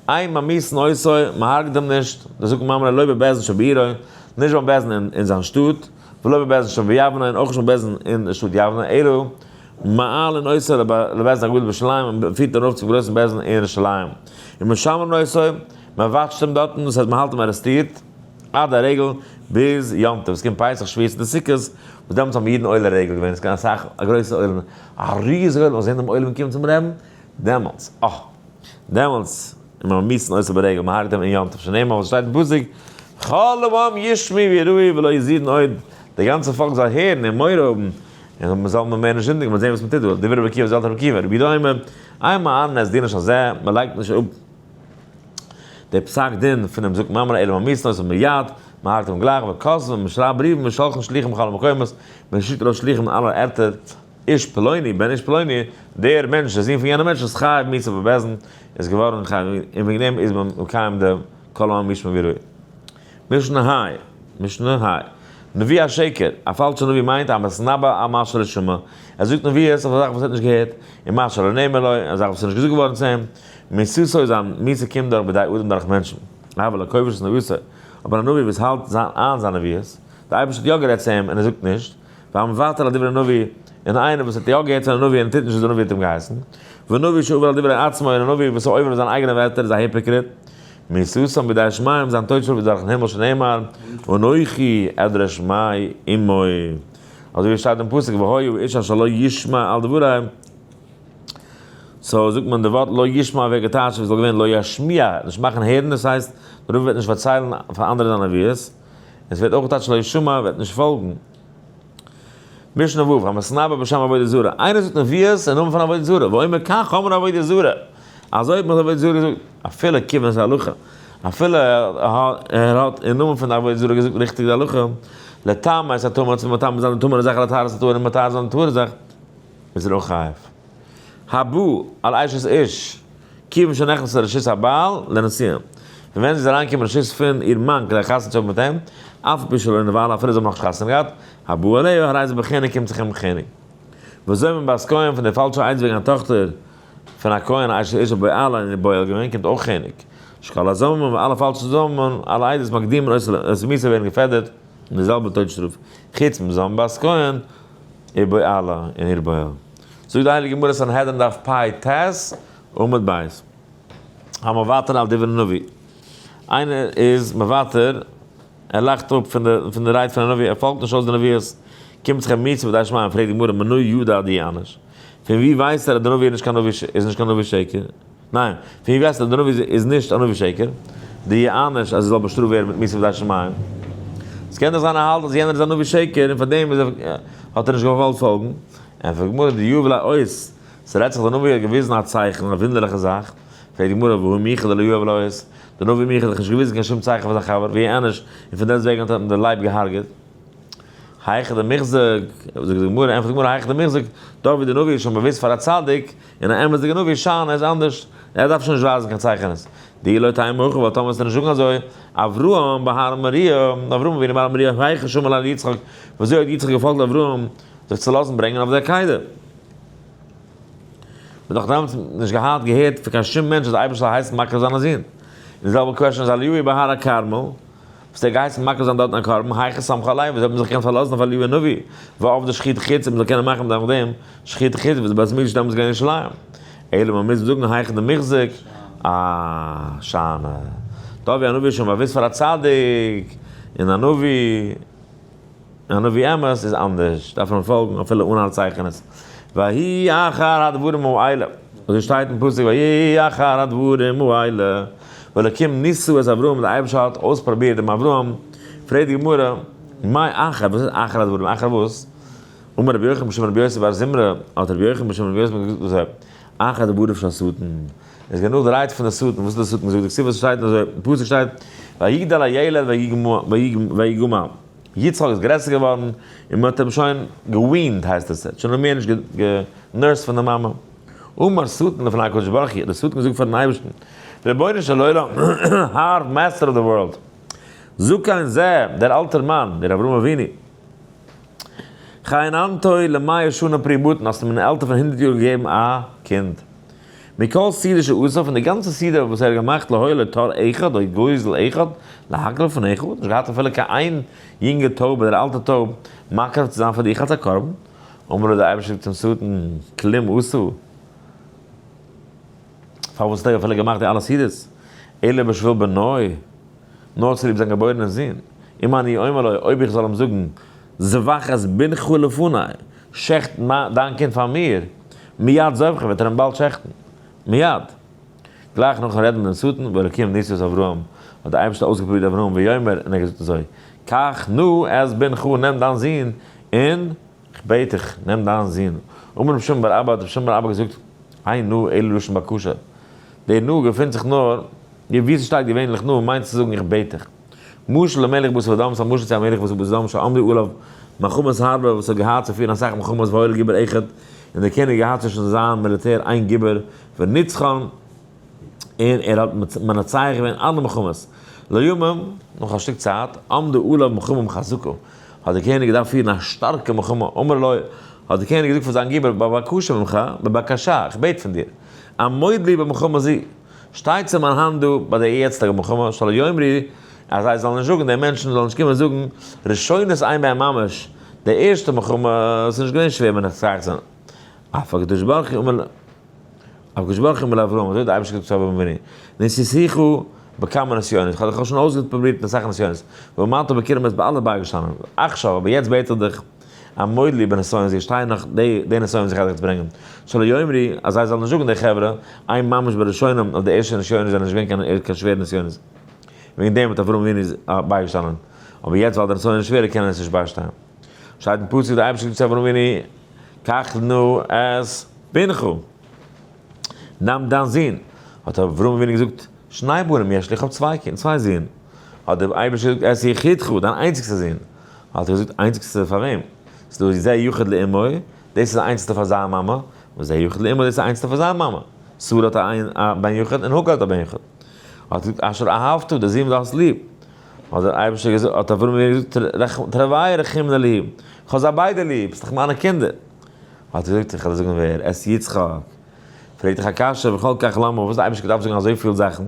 אין ממיתין אותו, מען הרג'ט אים נישט, דאס זאגט ממרא לא בבית דין שבעירו, נישט ביים בית דין אין זיין שטאט, ולא בבית דין שביבנה און אויך נישט ביים בית דין אין די שטאט יבנה, אלא מעלין אותו לבית דין הגדול בירושלים, און מען פירט אים ארויף צום גרויסן בית דין אין ירושלים. ומשמרין אותו, מען וואטשט אים דארטן, דאס הייסט מען האלט אים ארעסטירט, עד הרגל, ביז יום טוב, עס קומט פסח, שבועות און סוכות, וואס דעמאלטס האבן אידן עולה רגל געווען, עס איז געווען אסאך א גרויסע עולם, א ריזיגע עולם, זעהן דעם עולם קומען צום רעבן, דעמאלטס, אה! דעמאלטס איז מען ממיתין אותו ברגל, מען הרג'ט אים אין יום טוב, שנאמר וואס שטייט אין פסוק, כל העם ישמעו ויראו ולא יזידון עוד, די גאנצע פאלק זאל הערן און מורא האבן, און מען זאל מער נישט זינדיגן, מען זען וואס מען טוט דא, דברי רבי עקיבא זעלטער רבי עקיבא, רבי יהודה אומר, אין מענין את דינו של זה, מען לייגט נישט אפ די פסק דין פונעם זקן ממרא אלא ממיתין אותו מיד, מען הרג'ט אים גלייך, וכותבין, מען שרייבט בריוון ושולחין שליחים בכל המקומות, מען שיקט ארויס שליחים אין אלע ערטער, איש פלוני בן איש פלוני, דער מענטש, דער זון פון יענעם מענטש איז חייב מיתה בבית דין, איז געווארן חייב, און וועגן דעם איז מען מקיים די כל העם ישמעו ויראו. משנה ה', משנה ה', נביא השקר, א פאלשער נביא מיינט המתנבא על מה שלא שמע, ער זאגט נביאות אויף א זאך וואס ער האט נישט געהערט, און מה שלא נאמר לו, א זאך וואס איז נישט געזאגט געווארן צו אים, מיתתו זיין מיתה קומט דורך בידי אדם דורך מענטשן, אבל הכובש את נבואתו, אבער א נביא וואס האלט איין זיין נביאות, דער אייבערשטער האט יא גערעדט צו אים און ער זאגט נישט, והמוותר על דברי נביא, און איינער וואס האט יא געהערט פון א נביא און טוט נישט וואס דער נביא האט אים געהייסן, ונביא שעובר על דברי עצמו, און א נביא וואס איז עובר אויף זיינע אייגענע ווערטער איז א hypocrite, מיתתם בידי שמים, זיין טויט שטראף איז דורכן הימל שנאמר, אנכי אדרש מעמו. אזוי ווי עס שטייט אין פסוק והיה האיש אשר לא ישמע אל דברי, so זאגט מען די ווארט לא ישמע ווערט געטייטשט ווי עס זאל געווען לא ישמיע, נישט מאכן הערן, דאס הייסט דער נביא וועט נישט פארציילן פאר אנדערע זיינע נביאות. עס ווערט אויך געטייטשט לא ישמע, וועט נישט פאלגן. משנה ו', המתנבא בשם עבודה זרה, איינער זאגט נביאות אין נאמען פון עבודה זרה, ואומר כך אמרה עבודה זרה, אזוי האט מיר עבודה זרה געזאגט, אפילו כיוון את ההלכה, אפילו ער האט אין נאמען פון די עבודה זרה געזאגט ריכטיג די הלכה, לטמא את הטמא, צו מטמא זיין די טמא'נע זאך לטהר את הטהור און מטהר זיין די טהור'ע זאך, איז ער אויך חייב. הבא על אשת איש. כיוון שנכנסה לרשות הבעל לנישואין, פון ווען זי איז אריינגעקומען רשות פון איר מאן כדי חתונה צו האבן מיט אים, אף על פי שלא נבעלה אפילו זיי האבן נאכנישט חתונה געהאט, הבא עליה הרי זה בחנק קומט זיך אים חנק. וזומם בת כהן פון די פאלשע עדות וועגן א טאכטער פון א כהן אשת איש הבועלה און איר בועל געווען קומט אויך חנק. שכל הזוממים אלע פאלשע זוממים אלע עדות מקדימין אותו למיתה ווערן געפעדערט אין די זעלבע טויט שטראף חוץ מזומם בת כהן ובועלה און איר בועל. זאגט די הייליגע גמרא סנהדרין דף פ ט עמוד ב', המוותר על דברי נביא, איינער איז מוותר, ער לאכט אפ פון די פון די רייד פון א נביא, ער פאלגט נישט אויס די נביאות, קומט זיך אים מיתה בידי שמים, פרעגט די גמרא מנא ידע דיענש, פון ווי ווייסט ער אז די נביא איז נישט קיין נביא איז נישט קיין נביא שקר? ניין, פון ווי ווייסט ער אז די נביא איז נישט א נביא שקר? דיענש אז ער זאל באשטראפט ווערן מיט מיתה בידי שמים? עס קען דאך זיין ער האלט אז יענער איז א נביא שקר און פאר דעם איז ער האט ער נישט געוואלט פאלגן, ענטפערט די גמרא דיהיב ליה אות, ס'רעדט זיך די נביא האט געוויזן א צייכן, א וואונדערליכע זאך, פרעגט די גמרא והא מיכה דלא יהיב ליה אות, די נביא מיכה האט דאך נישט געוויזן קיין שום צייכן פאר זיין חבר, ויענש, און פון דעסטוועגן האט אים די לייב געהארגעט. היכא דמיחזק, זאגט די גמרא, ענטפערט די גמרא היכא דמיחזק, דארט ווי די נביא איז שוין באוויסט פאר א צדיק, און א אמת'דיגע נביא שאני איז אנדערש, ער דארף שוין נישט ווייזן קיין צייכענעס. דאי לא תימא הכי, ווייל טאמער וועסטו נישט זאגן אזוי, אברהם בהר מוריה, אברהם אבינו בהר מוריה, היכי שמע ליה ליצחק, ווי אזוי האט יצחק געפאלגט אברהם זיך צו לאזן ברענגען אויף די עקידה? מען האט נאך דעמאלטס נישט געהאט געהערט פון קיין שום מענטש אז די אייבערשטער זאל הייסן מקריב זיין א זון. און די זעלבע question איז אליהו בהר הכרמל, וואס ער האט געהייסן מקריב זיין דארטן א קרבן, היכי סמכו עליה, ווי אזוי האט מען זיך געקענט פארלאזן אויף אליהו הנביא, ועבדי שחוטי חוץ, אז מען זאל קענען מאכן דורך דעם שחוטי חוץ, וואס די בית המקדש איז דעמאלטס געווען אין ירושלים. אלא מען מוז זאגן היכא דמיחזק, אה, שאני. דארט ווי א נביא איז שוין באוויסט פאר א צדיק, און א נביא. א נביא אמת איז אנדערש, דארף מען פאלגן אפילו אן אלע צייכענעס. ויהי אחר הדברים האלה, אזוי שטייט אין פסוק ויהי אחר הדברים האלה, והאלקים ניסה את אברהם, דער אייבערשטער האט אויספראבירט דעם אברהם, פרעגט די גמרא, מאי אחר, וואס איז אחר הדברים, אחר וואס? אמר רבי יוחנן בשם רבי יוסי בר זמרא, האט רבי יוחנן בשם רבי יוסי געזאגט אזוי, אחר דבריו של השטן, עס גייט נאך די רייד פון די שטן, וואס האט די שטן געזאגט, דכתיב וואס שטייט אזוי, אין פסוק שטייט, ויגדל הילד ויגמל. יצחק איז גרעסער געווארן און מען האט אים שוין גע weaned הייסט עס, ער האט שוין מער נישט גע nurse ט פון די מאמע. אמר שטן לפני הקדוש ברוך הוא, האט דער שטן געזאגט פארן אייבערשטן, רבונו של עולם, האר, master of the world, זקן זה, דער אלטער מאן, דער אברהם אבינו. חננתו למאה שנה פרי בטן, האסט אים אין עלטער פון 100 יאר געגעבן א קינד. מכל סעודה שעשה, פון די גאנצע סעודה וואס ער האט געמאכט לא היה לו תור אחד, או גוזל אחד, להקריב לפניך, האט נישט געהאט אפילו קיין איין יונגע טויב אדער אלטע טויב מקריב צו זיין פאר דיך אלס א קרבן. אמר לו דער אייבערשטער צום שטן, כלום עשה. פארוואס האט ער אפילו געמאכט די אלע סעודות? אלא בשביל בנו, נאר צוליב זיין געבוירענעם זון. אם אני אומר לו, אויב איך זאל אים זאגן, זבח את בנך לפני, שעכט דיין קינד פאר מיר, מיד זובחו, וועט ער אים באלד שעכטן. מיד. גלייך נאכן רעדן מיט דעם שטן, והאלקים נסה את אברהם, האט דער אייבערשטער אויסגעפרובירט אברהם, ויאמר, און ער האט געזאגט אזוי, קח נא את בנך, נעם דיין זון, און, כ'בעט דיך, נעם דיין זון. אמר רבי שמעון בר אבא, האט רבי שמעון בר אבא געזאגט, אין נא אלא לשון בקשה. דער נא געפינט זיך נאר, וואו ס'שטייט געווענליך נא, מיינט צו זאגן איך בעט דיך. משל למלך בשר ודם, ס'איז א משל צו א מלך בשר ודם שעמדו עליו מלחמות הרבה, וואס האט געהאט צו פירן אסאך מלחמות והיה לו גיבור אחד, און דער קעניג האט געהאט צווישן זיין מיליטער איין גיבור, ונצחן, און ער האט מנצח געווען אלע מלחמות. לימים, נאך א שטיק צייט, עמדו עליו מלחמה חזקה, האט דער קעניג געדארפט פירן א שטארקע מלחמה, אמר לו, האט דער קעניג געזאגט פאר זיין גיבור, בבקשה ממך, בבקשה, איך בעט פון דיר, עמוד לי במלחמה זו, שטיי צו מיין האנט דא ביי די יעצטיגע מלחמה, שלא יאמרו, אז זיי זאלן נישט זאגן, די מענטשן זאלן נישט קומען זאגן, ראשונות אין בהן ממש, די ערשטע מלחמה, עס איז נישט געווען שווער מנצח צו זיין, אף הקדוש ברוך הוא אמר, הקדוש ברוך הוא אמר לאברהם, אזוי האט דער אייבערשטער געזאגט צו אברהם אבינו, ניסיתיך בכמה נסיונות, איך האב דיך שוין אויסגעפרובירט אין אסאך נסיונות, ועמדת בכולם ביסט ביי אלע בייגעשטאנען, עכשיו, אבער יעצט בעט איך דיך, עמוד לי בנסיון זה, שטיי נאך די נסיון וואס איך גיי דיך יעצט ברענגען, שלא יאמרו, אז זיי זאלן נישט זאגן די חברה, אין ממש בראשונים, אויף די ערשטע נסיונות זענען נישט געווען קיין שווערע נסיונות, וועגן דעם האט אברהם אבינו בייגעשטאנען, אבער יעצט ווייל די נסיון איז שווערער קען ער עס נישט ביישטיין. שטייט אין פסוק, דער אייבערשטער זאגט צו אברהם אבינו, קח נא את בנך, נעם דיין זון. האט אברהם אבינו געזאגט, שני בנים יש לי, איך האב צוויי קינדער, צוויי זין. האט דער אייבערשטער געזאגט, את יחידך, דיין איינציגסטער זון. האט ער געזאגט, איינציגסטער פאר וועם? ס'איז דא זה יחיד לאמו, דאס איז איינציגסטער פאר זיין מאמע, וזה יחיד לאמו, דאס איז איינציגסטער פאר זיין מאמע. שרה האט א בן יחיד און הגר האט א בן יחיד. האט ער געזאגט, אשר אהבת, דער זון וואס דו האסט ליב. האט דער אייבערשטער געזאגט, האט אברהם אבינו געזאגט, תרוייהו רחימנא לי, איך האב זיי ביידע ליב, ס'איז דאך מיינע קינדער. האט ער געזאגט, איך וועל דיר זאגן ווער, את יצחק. פרעגט דיך א קשיא, וכל כך למה, פארוואס האט דער אייבערשטער געדארפט זאגן אזויפיל זאכן?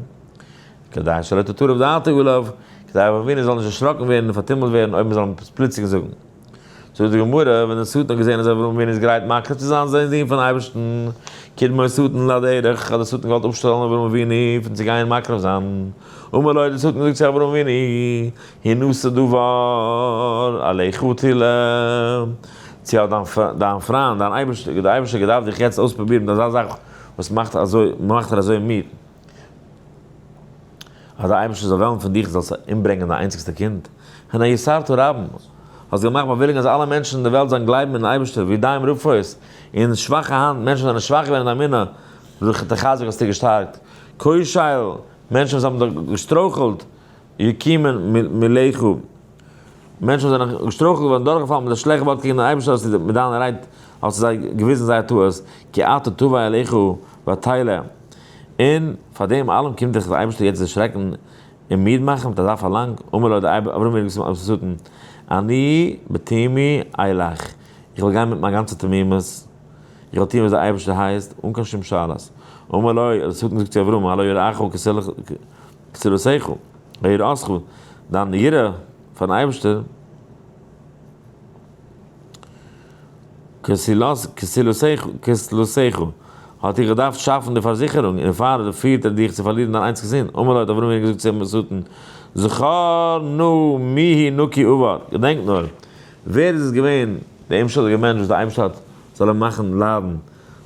כדי שלא תטרף דעתו עליו, כדי אברהם אבינו זאל נישט דערשראקן ווערן און פארטומלט ווערן אויב מען זאל אים פלוצלינג זאגן. זאגט די גמרא, ווען דער שטן האט געזען אז אברהם אבינו איז גרייט מקריב צו זיין זיין זון פארן אייבערשטן, קדמו השטן לדרך, האט דער שטן געוואלט אפשטעלן אברהם אבינו פון צו גיין מקריב זיין. אמר לו, האט דער שטן געזאגט צו אברהם אבינו, הנשא דבר עליך תלה, צו האט דיין פריינד, דיין אייבערשטער, דער אייבערשטער געדארפט דיך יעצט אויספרובירן מיט אזא זאך וואס מאכט אזוי, מאכט דיר אזוי מיד, אז דער אייבערשטער זאל וועלן פון דיך זאלסט אומברענגען דיין איינציגסטע קינד, הנה יסרת רבים, האסט געמאכט באוויליגן אז אלע מענטשן אין דער וועלט זאלן גלייבן אין אייבערשטער, וידיים רפות, און שוואכע האנט, מענטשן זענען שוואך געווען אין אמונה, דורך תחזק האסטו געשטארקט, כושל, מענטשן וואס האבן דיך געשטרויכלט, יקומון מלכו, מענטשן וואס זענען געשטרויכלט געווארן, דורכגעפאלן מיט די שלעכט ווארט קעגן דעם אייבערשטער, האסטו מיט דיינע רייד האסטו זיי געוויזן זייער טעות, כי אתה תבא אליך ותלא, און פאר דעם אלעם קומט דיך דער אייבערשטער יעצט דערשרעקן און מיד מאכן מיט אזא פארלאנג, אמר לו דער אברהם אבינו צום שטן, אני בתמימי אלך, איך וועל גיין מיט מיין גאנצע תמימות, איך וועל טון וואס דער אייבערשטער הייסט, אן קיין שום שאלות. אמר לו, האט דער שטן געזאגט צו אברהם, הלא יראך כסלותיך, ויראתך, דיין יראה פארן אייבערשטער, כסלותיך, האט דיר געדארפט שאפן די פארזיכערונג, און פאר פירט ער דיך צו פארלירן דיין איינציגע זון. אמר לו, האט אברהם אבינו געזאגט צו שטן, זכור נא מי הוא נקי עבר, געדענק נאר, ווער איז עס געווען דער אומשולדיגער מענטש וואס דער אייבערשטער האט זאל אים מאכן ליידן,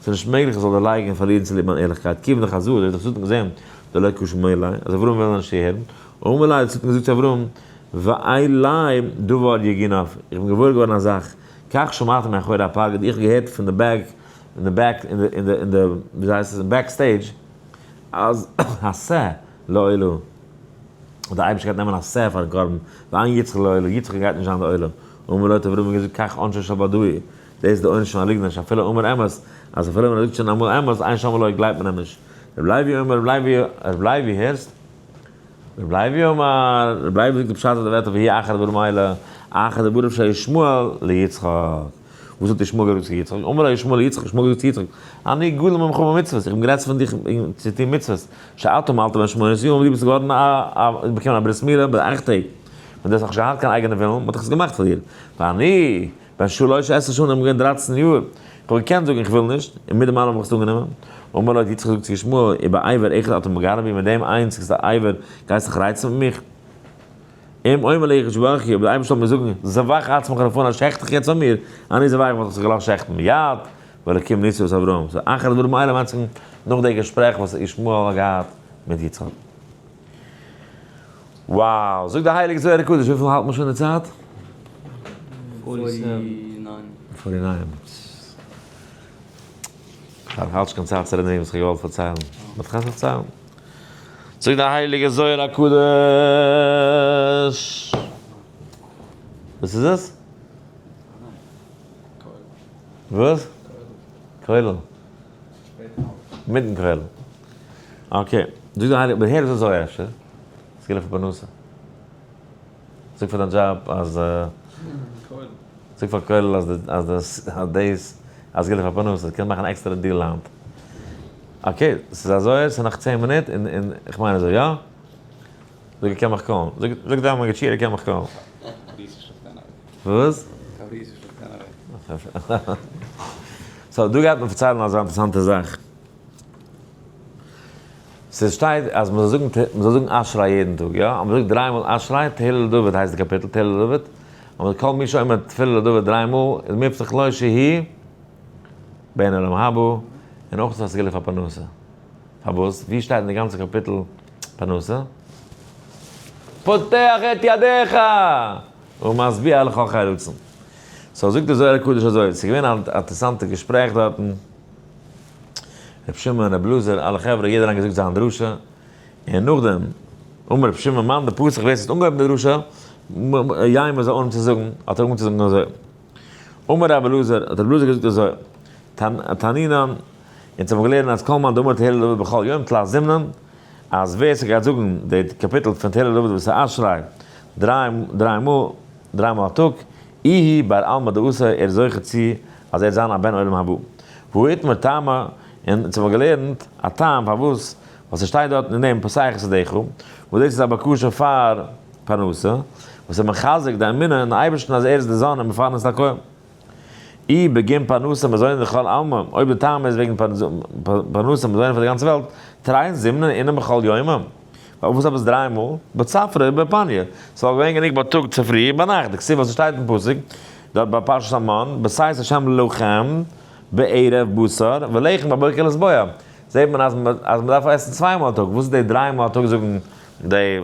ס'איז נישט מעגליך איך זאל דערלייגן און פארלירן צוליב מיין ערליכקייט, כיוון דחזא, אזוי האט דער שטן געזען, דלא קא שמיע ליה, אז אברהם וויל נישט צוהערן, אמר ליה, האט דער שטן געזאגט צו אברהם, ואלי דבר יגינף, איך בין געוואויר געווארן א זאך, כך שמעתי מאחורי הפרגוד, איך האב געהערט פון די back, אין די back, אין די, אין די, אין די, וויאזוי הייסט עס, אין back stage, אז השה לעולה, אז דער אייבערשטער גייט נעמען א שה פארן קרבן, ואין יצחק לעולה, יצחק גייט נישט זיין די עולה, אמר לו האט אברהם געזאגט כך עונשו של בדאי, דאס איז די עונש פון א ליגנער, שאפילו אמר אמת, אז אפילו ווען ער זאגט שוין אמאל אמת, אין שומעין לו גלייבט מען אים נישט. רבי לוי אומר, רבי לוי, רבי לוי הערסט? רבי לוי אמר, רבי לוי זאגט די פשט אויף די ווערטער ויהי אחר הדברים האלה, אחר דבריו של ישמעאל ליצחק. וואס האט ישמעאל געזאגט צו יצחק? אמר לו ישמעאל ליצחק, ישמעאל האט געזאגט צו יצחק, אני גדול ממך במצוות, איך בין גרעסער פון דיך צו טון מצוות, שאתה מלת בן שמונת ימים, דו ביסט געווארן א, באקומען א ברית מילה ביי אכט טעג, ווען דו האסט נאכנישט געהאט קיין אייגענע ווילן, מען האט דאך עס געמאכט פאר דיר. ואני, בן שלש עשרה שנה, איך בין געווען דרייצן יאר, איך האב געקענט זאגן איך וויל נישט, און מיט דעם אלעם האב איך עס אנגענומען. אמר לו האט יצחק געזאגט צו ישמעאל, ובאבר אחד אתה מגרה בי, מיט דעם איינציגסטע אבר גייסט זיך רייצן מיט מיך? אם אומר לי הקדוש ברוך הוא, אויב דער אייבערשטער זאל מיר זאגן, זבח עצמך לפני, שעכט דיך יעצט פאר מיר, אני זובח וואלט איך זיך געלאזט שעכטן מיד, והאלקים נסה את אברהם. so אחר הדברים האלה מיינט זיך נאך די געשפרעך וואס ישמעאל האט געהאט מיט יצחק. Wow! זאגט די הייליגע זוהר הקדוש, וויפיל האלט מען שוין די צייט? 49. 49. כ'האלט נישט קיין צייט צו רעדן וועגן וואס כ'האב געוואלט פארציילן. but כ'קען פארציילן. זאגט די הייליגע זוהר הקדוש. וואס איז עס? וואס? כולל. מיטן כולל. okay. זאגט די הייליגע, אבער הער עס אזוי אפשר. סגולה פאר פרנסה. זאג פאר דיין דזשאב אז זאג פאר כולל אז אז אז דאס אז סגולה פאר פרנסה. קענסט מאכן עקסטערע deal היינט. okay, ס'איז אזוי, ס'איז נאך 10 מינוט און און איך מיין אזוי, יא? זאג ער קען מיך call ן. זאג זאג דיין מגיד שיעור ער קען מיך call ן. וואס? so דא גייט מען פארציילן אזא אינטערעסאנטע זאך. ס'שטייט אז מ'זאל זאגן מ'זאל זאגן אשרי יעדן טאג, יא? אז מ'זאגט דריי מאל אשרי, תהילה לדוד הייסט די קאפיטל, תהילה לדוד. אבער כל מי שאומר תפילה לדוד דריי מאל, איז מובטח לו שהוא בן עולם הבא, און אויך איז א סגולה פאר פרנסה. פארוואס? ווי שטייט אין די גאנצע קאפיטל פרנסה? פותח את ידיך! ומשביע לכל חי רצון. so זאגט דער זוהר הקדוש אזוי, ס'איז געווען א אינטערעסאנטע געשפרעך דארטן, רבי שמעון, רבי אלעזר, אלע חברה, יעדער האט געזאגט זיין דרשה, און נאכדעם, אמר רבי שמעון מאן דפתח ווער ס'האט אנגעהויבן די דרשה, יימר זאל אנהויבן צו זאגן, האט ער אנגעהויבן צו זאגן אזוי, אמר רבי אלעזר, האט רבי אלעזר געזאגט אזוי, תנינן, אונז האבן געלערנט אז כל מאן דאמר תהלה לדוד בכל יום תלת זימנין, אז ווער ס'גייט זאגן די קאפיטל פון תהלה לדוד וואס איז אשרי דריי דריי מאל, דריי מאל א טאג, איהו בר עלמא דאתי, ער איז זוכה צו אז ער וועט זיין א בן עולם הבא. והא איתמר טעמא, און אונז האבן געלערנט א טעם פארוואס, ווייל ס'שטייט דארט אין דעם פותח את ידך, וואס דאס איז א בקשה פאר פרנסה, וואס איז מחזק די אמונה אין אייבערשטן אז ער איז די זן און מפרנס לכל. אי בגין פרנסה מזוני לכל עלמא, אויב די טעם איז וועגן פרנסה מזוני פאר די גאנצע וועלט, תרין זימנין אינון בכל יומא. פארוואס עפעס דריי מאל? בצפרא ובפניא. ס'וואלט געווען גענוג בייטאג צופרי און ביינאכט, דכתיב וואס ס'שטייט אין פסוק דארט ביי פרשת המן, בתת השם לכם בערב בשר ולחם בבוקר לשבוע. זעט מען אז אז מ'דארף עסן צוויי מאל א טאג, וואס איז די דריי מאל א טאג זאגן די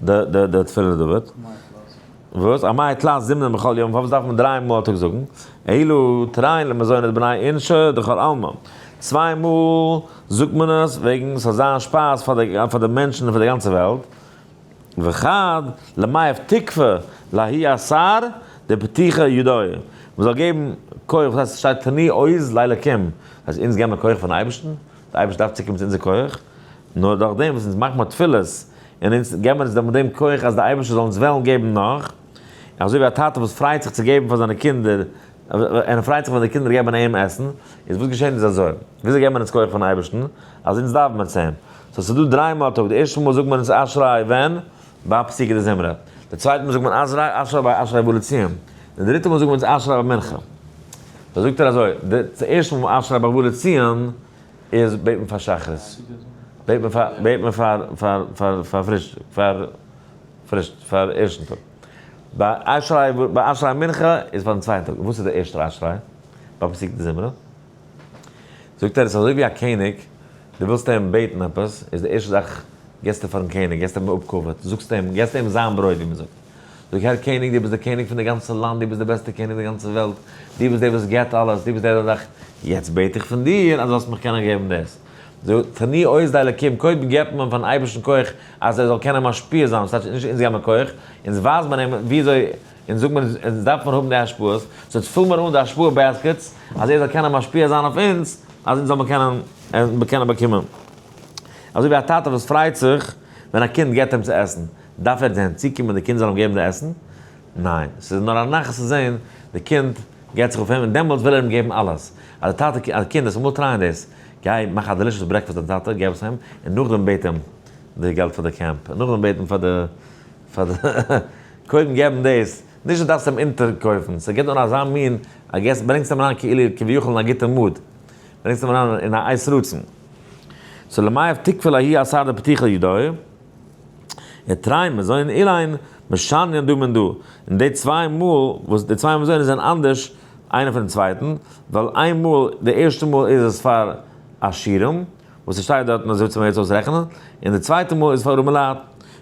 די די תפילה לדוד? וואס? אמאי תלת זימנין בכל יום, פארוואס דארף מען דריי מאל א טאג זאגן? אלא תרין למזונות בני אינשי דכל עלמא. צוויי מאל זאגט מען עס וועגן ס'זאל זיין שפייז פאר די פאר די מענטשן און פאר די גאנצע וועלט. וחד למיהב תקפא לההוא אתר דפתיחא ידוי. מ'זאל געבן כח, וואס הייסט ס'שטייט תנו עוז לאלקים, אז אונז געבן מיר כח פארן אייבערשטן? דער אייבערשטער דארף צוקומען צו אונזער כח? נאר דורך דעם וואס אונז מאכן מיר תפילות און אונז געבן אונז דעם כח אז דער אייבערשטער זאל אונז וועלן געבן נאך, אזוי ווי א טאטע וואס פרייט זיך צו געבן פאר זיינע קינדער, און ער פרייט זיך ווען די קינדער געבן אים עסן, איז וואס געשעט איז אזוי, וויאזוי געבן מיר אונז כח פון אייבערשטן? אז אונז דאווען מיר צו אים. so ס'איז דא דריי מאל א טאג, די ערשטע מאל זאגט מען אונז אשרי ווען? ביי פסוקי דזמרה. די צווייטע מאל זאגט מען אשרי, אשרי ביי אשרי ובא לציון. די דריטע מאל זאגט מען אונז אשרי ביי מנחה. דא זאגט ער אזוי, די ערשטע מאל אשרי ביי ובא לציון איז בעט מען פאר שחרית, בעט מען פאר, בעט מען פאר, פאר, פאר, פאר פרישטאג, פאר פרישטאג, פאר ערשטן טאג. ביי אשרי, ביי אשרי מנחה איז פארן צווייטן טאג. וואס איז די ערשטער אשרי? ביי פסוקי דזמרה. זאגט ער, עס איז אזוי ווי א קעניג, דו ווילסט אים בעטן עפעס, איז די ערשטע זאך געסטו פארן קעניג, געסט אים אפ כבוד, זאגסט אים, געסט אים זיין ברויט ווי מען זאגט. זאג, הער קעניג, דו ביסט דער קעניג פון די גאנצע לאנד, דו ביסט דער בעסטער קעניג אין די גאנצע וועלט, דו ביסט דער וואס געבט אלעס, דו ביסט דער זאך, יעצט בעט איך פון דיר אז דו זאלסט מיך קענען געבן דאס. זאג, תנו עוז לאלקים, קודם געבט מען פארן אייבערשטן כח אז ער זאל קענען משפיע זיין, ס'טייטש נישט אונז געבן כח, אונז ווייזט מען אים וויאזוי, אונז זאגט מען, אונז דארף מען האבן די השפעות, so יעצט פיל מיר אן די השפעה baskets, אז ער זאל קענען משפיע זיין אויף אונז, אז אונז זאל מען קענען, קענען באקומען. אזוי ווי א טאטע וואס פרייט זיך. ווען א קינד געבט אים צו עסן, דארף ער דען צוקומען די קינד זאל אים געבן די עסן? ניין, ס'איז נאר א נחת צו זען די קינד געבט זיך אויף אים און דעמאלטס וויל ער אים געבן אלעס. אז די טאטע, א קינד, וועסט אמאל try ען דאס, גיי מאך א delicious breakfast דיין טאטע, געב עס אים, און נאכדעם בעט אים די געלט פאר די קעמפ, און נאכדעם בעט אים פאר די, פאר די, קודם געב אים דאס, נישט דו דארפסט אים אונטערקויפן, ס'געבט נאר אזא מין, א געסט, ברענגסט אים אריין כאילו כביכול אין א גוטע mood, ברענגסט אים אריין אין א עת רצון. so למאי תקפה לההיא אתר דפתיחא ידוי, ותרי מזוני אלין משנין דא מן דא, און די צוויי מאל וואס די צוויי מזונות זענען אנדערש איינער פונעם צווייטן, ווייל איין מאל, די ערשטע מאל איז עס פאר עשירים, וואס עס שטייט דארטן אזוי צו מיר יעצט אויסרעכענען, און די צווייטע מאל איז פאר ארעמע לייט,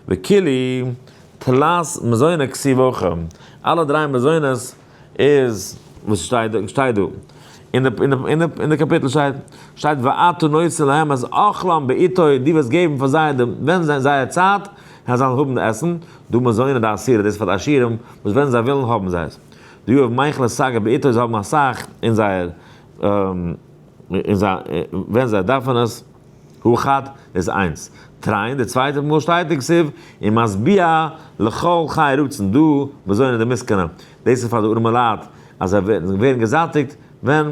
וכולהו תלת מזוני כתיב הכא, אלע דריי מזונות איז וואס שטייט דא, שטייט דא, אין די, אין די, אין די, אין די קאפיטל שטייט, שטייט ואתה נותן להם את אכלם בעתו, דו וועסט געבן פאר זיי די, ווען זיי, זייער צייט, זיי זאלן האבן די עסן, דא מזוני דעשירי, דאס איז פאר די עשירים, וואס ווען זיי ווילן האבן זיי עס. דיהיב מיכלא סגי בעתו, זיי האבן אסאך אין זייער, אין זיי, ווען זיי דארפן עס. הא חד איז איינס. תרין, די צווייטע מאל שטייט אין כתיב, ומשביע לכל חי רצון, דא מזוני דמסכני, דאס איז פאר די ארעמע לייט, אז זיי ווערן געזאטיגט ווען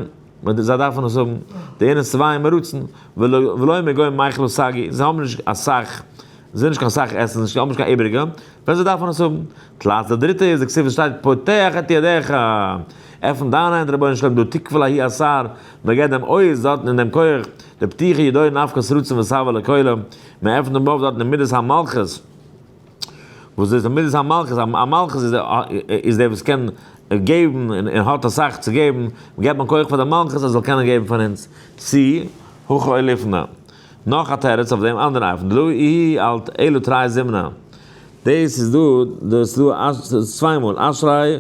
זיי דארפן עס האבן, דאינון שבעי מרצון, ולא מגו מיכלא סגי, זיי האבן נישט אסאך, זיי נישט קיין סאך עסן, זיי האבן נישט קיין איבעריגע, ווען זיי דארפן עס האבן. תלת, די דריטע איז די כתיב וואס שטייט פותח את ידיך, עפן דיין הענט רבונו של עולם דא תקפה לההוא אתר, מען געבט דעם עוז דארטן און דעם כח, דפתיחה ידוי נפקות רצון ושבע לכולם, מען עפנט אים אויף דארטן אין מידת המלכות, וואס איז די מידת המלכות? א מלכות איז דער וואס קען געבן און האט אסאך צו געבן, געבט מען כח פאר די מלכות אז זאל קענען געבן פאר אונז, צו הכא אוליפנא. נאך א תירוץ אויף דעם אנדערן אופן, דלא איהו אלט אלא תרי זימנא, דאס איז דא, דאס איז דא צוויי מאל, אשרי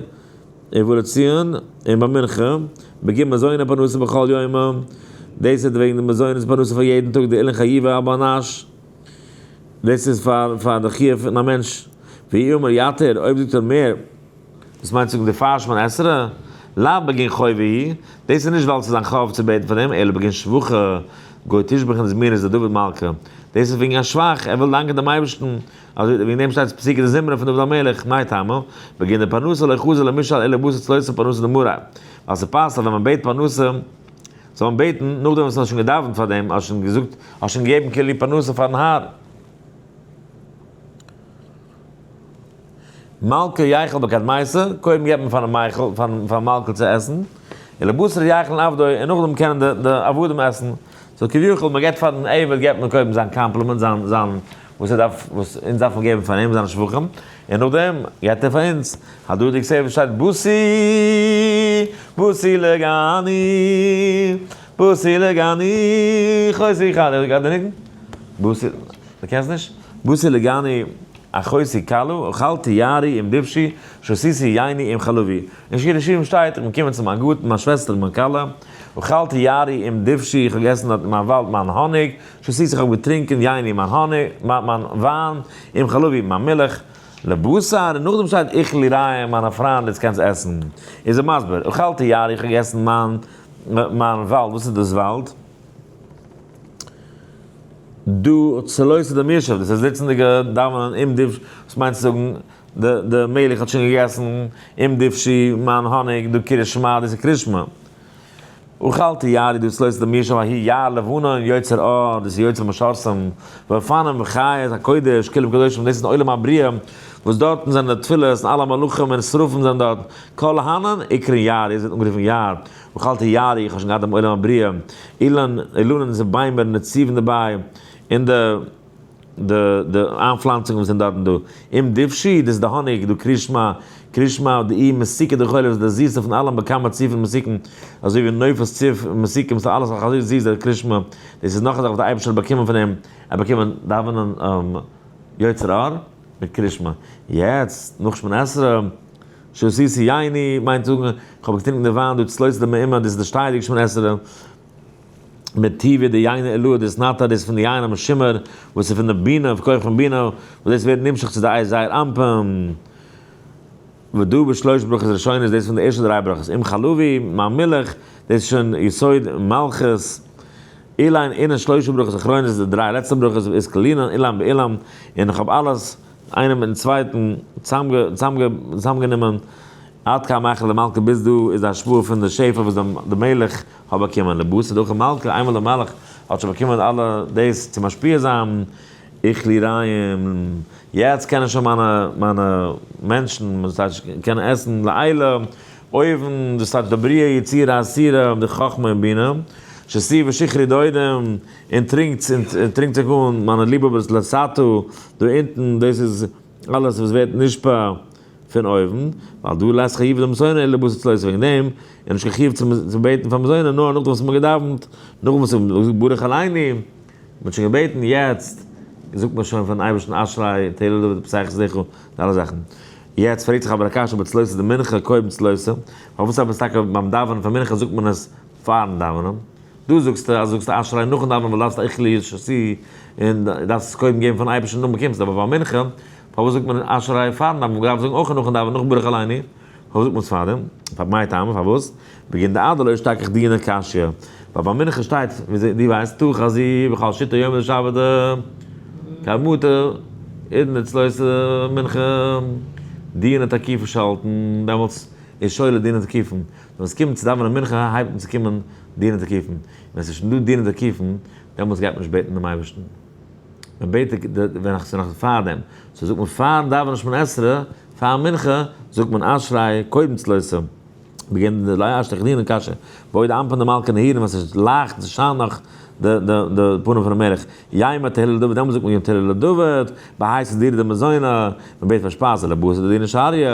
ובא לציון און ביי מנחה, בגין מזוני פרנסה בכל יומא, דאס איז וועגן די מזונות פרנסה פאר יעדן טאג, דאילן חייבי בר נש, דאס איז פאר פאר די חיוב פון א מענטש, ואי אמר יתיר, אויב זאגט ער מער, דאס מיינט זאגן די פאר שמונה עשרה, לאו בגין חובה היא, דאס איז נישט ווייל ס'איז זיין חוב צו בעטן פאר דעם, אלא בגין שבחא, גוי תשבחין דזמירות דדוד מלכא, דאס איז וועגן א שבח, ער וויל דאנקען דעם אייבערשטן, אזוי וועגן דעם שטייט פסוקי דזמרה פון דוד המלך, מאי טעמא, בגין דפרנסה לא חזי למשאל אלא בתר צלותא פרנסה דמריה, ווייל ס'פאסט אז ווען מ'בעט פרנסה, זאל מען בעטן נאכדעם וואס מ'האט שוין געדאווענט פאר דעם, האט שוין געזאגט, האט שוין געגעבן כאילו פרנסה פארן האר. מלכא ייכל בקדמיתא, קודם געבט מען פארן מייכל, פארן מלכה צו עסן, ולבתר ייכלון עבדוי, און נאכדעם קענען די די עבדים עסן. so כביכול, מען געבט פארן עבד געבט מען קודם זיין קאמפלימענט, זיין זיין וואס ער דארף, וואס אונז דארפן געבן פאר אים, זיינע שבחים, און נאכדעם געבט ער פאר אונז. הדא דכתיב שטייט באתי באתי לגני באתי לגני אחותי כלה, גייט די ניגון? באתי, דו קענסט נישט? באתי לגני אחותי כלה, אכלתי יערי עם דבשי, שתיתי ייני עם חלבי. אין שיר השירים שטייט, איך בין געקומען צו מיין גארטן, מיין שוועסטער, מיין כלה, אכלתי יערי עם דבשי, איך האב געגעסן דארט אין מיין וואלד מיין האניג, שתיתי, איך האב געטרינקען ייני מיין האניג, מיין וויין, עם חלבי, מיין מילך, לבתר, און נאכדעם שטייט אכלו רעים, מיינע פריינד, יעצט קענסט עסן. איז ער מסביר, אכלתי יערי, איך האב געגעסן מיין מיין וואלד, וואס איז דאס וואלד? דא צלותא דמישב, דאס איז זיצנדיגע דאווענען עם דבשי, וואס מיינט צו זאגן די די מלך האט שוין געגעסן עם דבשי מיין האניג, דא קריאת שמע, דאס איז קריאת שמע. אכלתי יערי דא צלותא דמישב ההיא יער לבנון יוצר אור, דאס איז יוצר משרתים, ואופנים וחיות הקודש כולם קדושים, דאס איז אין עולם הבריאה וואס דארטן זענען די תפילות און אלע מלאכים און שרפים זענען דארט, כל הנן איקרון יער, דאס ווערט אנגערופן יער. אכלתי יערי, איך האב שוין געהאט דעם עולם הבריאה, אילן, אילנין זענען ביימער, נציבין דערביי, און די די די איינפלאנצונגען וואס זענען דארטן דא, עם דבשי, דאס איז די האניג, דא קריאת שמע, קריאת שמע, דאיהי מתיקא דכולא, וואס איז די זיסטע פון אלעם בכמה ציפין מתיקין, אזוי ווי נופת צוף מתיקים, ס'איז אלעס אזוי זיס דער קריאת שמע, דאס איז נאך א זאך וואס דער אייבערשטער האט באקומען פון אים, ער האט באקומען דאווענען יוצר אור מיט קריאת שמע, יעצט נאך שמונה עשרה. שתיתי ייני מיינט זאגן, איך האב געטרינקן די וויין דא צלותא דמעומא, דאס איז די שטייעדיגע שמונה עשרה, מטובא דיינא עילאה, דאס נאטא, דאס איז פון די יין המשומר, וואס איז פון די בינה, כח פון בינה, וואס דאס ווערט נמשך צו די זעיר אנפין. ודא בשלוש ברכות ראשונות, דאס איז פון די ערשטע דריי ברכות, עם חלבי, מיין מילך, דאס איז שוין יסוד מלכות. אילין אינן שלושה ברכות אחרונות די דריי לעצטע ברכות איז כלינן אילן באילן, און איך האב אלעס איינעם מיטן צווייטן צוזאמגענומען עד כאן מאכל למלכה ביז דא איז די השפעה פון די שפע וואס די מלך האט באקומען לבשר דאך מלכה איינמאל די מלך האט שוין באקומען אלע דאס צו משפיע זיין אכלי רעים יעצט קענען שוין מיינע מיינע מענטשן וואס טייטש קענען עסן לעילה אויבן דאס טייטש די בריאה יצירה עשירה די חכמה און בינה שתי ושכרי דודים און טרינקטס און טרינקט זיך אן מיינע ליבהאבערס לסתו דא אונטן דאס איז אלעס וואס ווערט נשפע פון אויבן, ווייל דא לית חיוב דמזונא אלא לבשר צלותא וועגן דעם איז נישט קיין חיוב צו בעטן פאר מזונא נאר נאכדעם וואס מען האט געדאווענט, נאכדעם וואס מען האט געזאגט ברך עלינו, מען האט שוין געבעטן, יעצט זאגט מען שוין פארן אייבערשטן אשרי תהלה לדוד פתח שדך, די אלע זאכן. יעצט פרעגט זיך אבער א קשיא אבער צלותא דמנחה קודם צלותא, פארוואס אבער טאקע ביים דאווענען פאר מנחה זאגט מען עס פארן דאווענען? דא זאגסטו אז זאגסט אשרי נאכן דאווענען ווייל דארפסט אכלי שתי און דארפסט עס קודם געבן פארן אייבערשטן נאכדעם באקומסטו, אבער ביי מנחה פארוואס זאגט מען אשרי פארן דאווענען? מ'דארף זאגן אויך נאכן דאווענען נאך ברך עלינו, פארוואס זאגט מען עס פארדעם? פאר מאי טעמא פארוואס? בגין דעד לא אשתכח דינא קשיא, ווייל ביי מנחה שטייט ווי דו ווייסט תא חזי בכל שיטה יומא דשבתא קרמתא אידן אצלו מנחה דינא תקיפא שלטן דעמאלטס איז שולל דינא תקיפין, ווען עס קומט צו דאווענען מנחה הייבט אן צו קומען דינא תקיפין, ווען עס איז שוין דא דינא תקיפין דעמאלטס גייט מען נישט בעטן דעם אייבערשטן. מען בעט ווען איך ס'איז נאך פאר דעם, so זאגט מען פארן דאווענען שמונה עשרה, פאר מנחה, זאגט מען אשרי קודם צלותא, בגין דלא אשתכח דינא קשיא, ועוד אנפין דמלכא נהירין ווען ס'איז לייכט ס'שיינט נאך די די די פנים פונעם מלך, יימר תהילה לדוד דעמאלטס זאגט מען יום תהילה לדוד, בהאי סידורא דמזונא, מען בעט פאר שפייז לבשר דדינא שריא,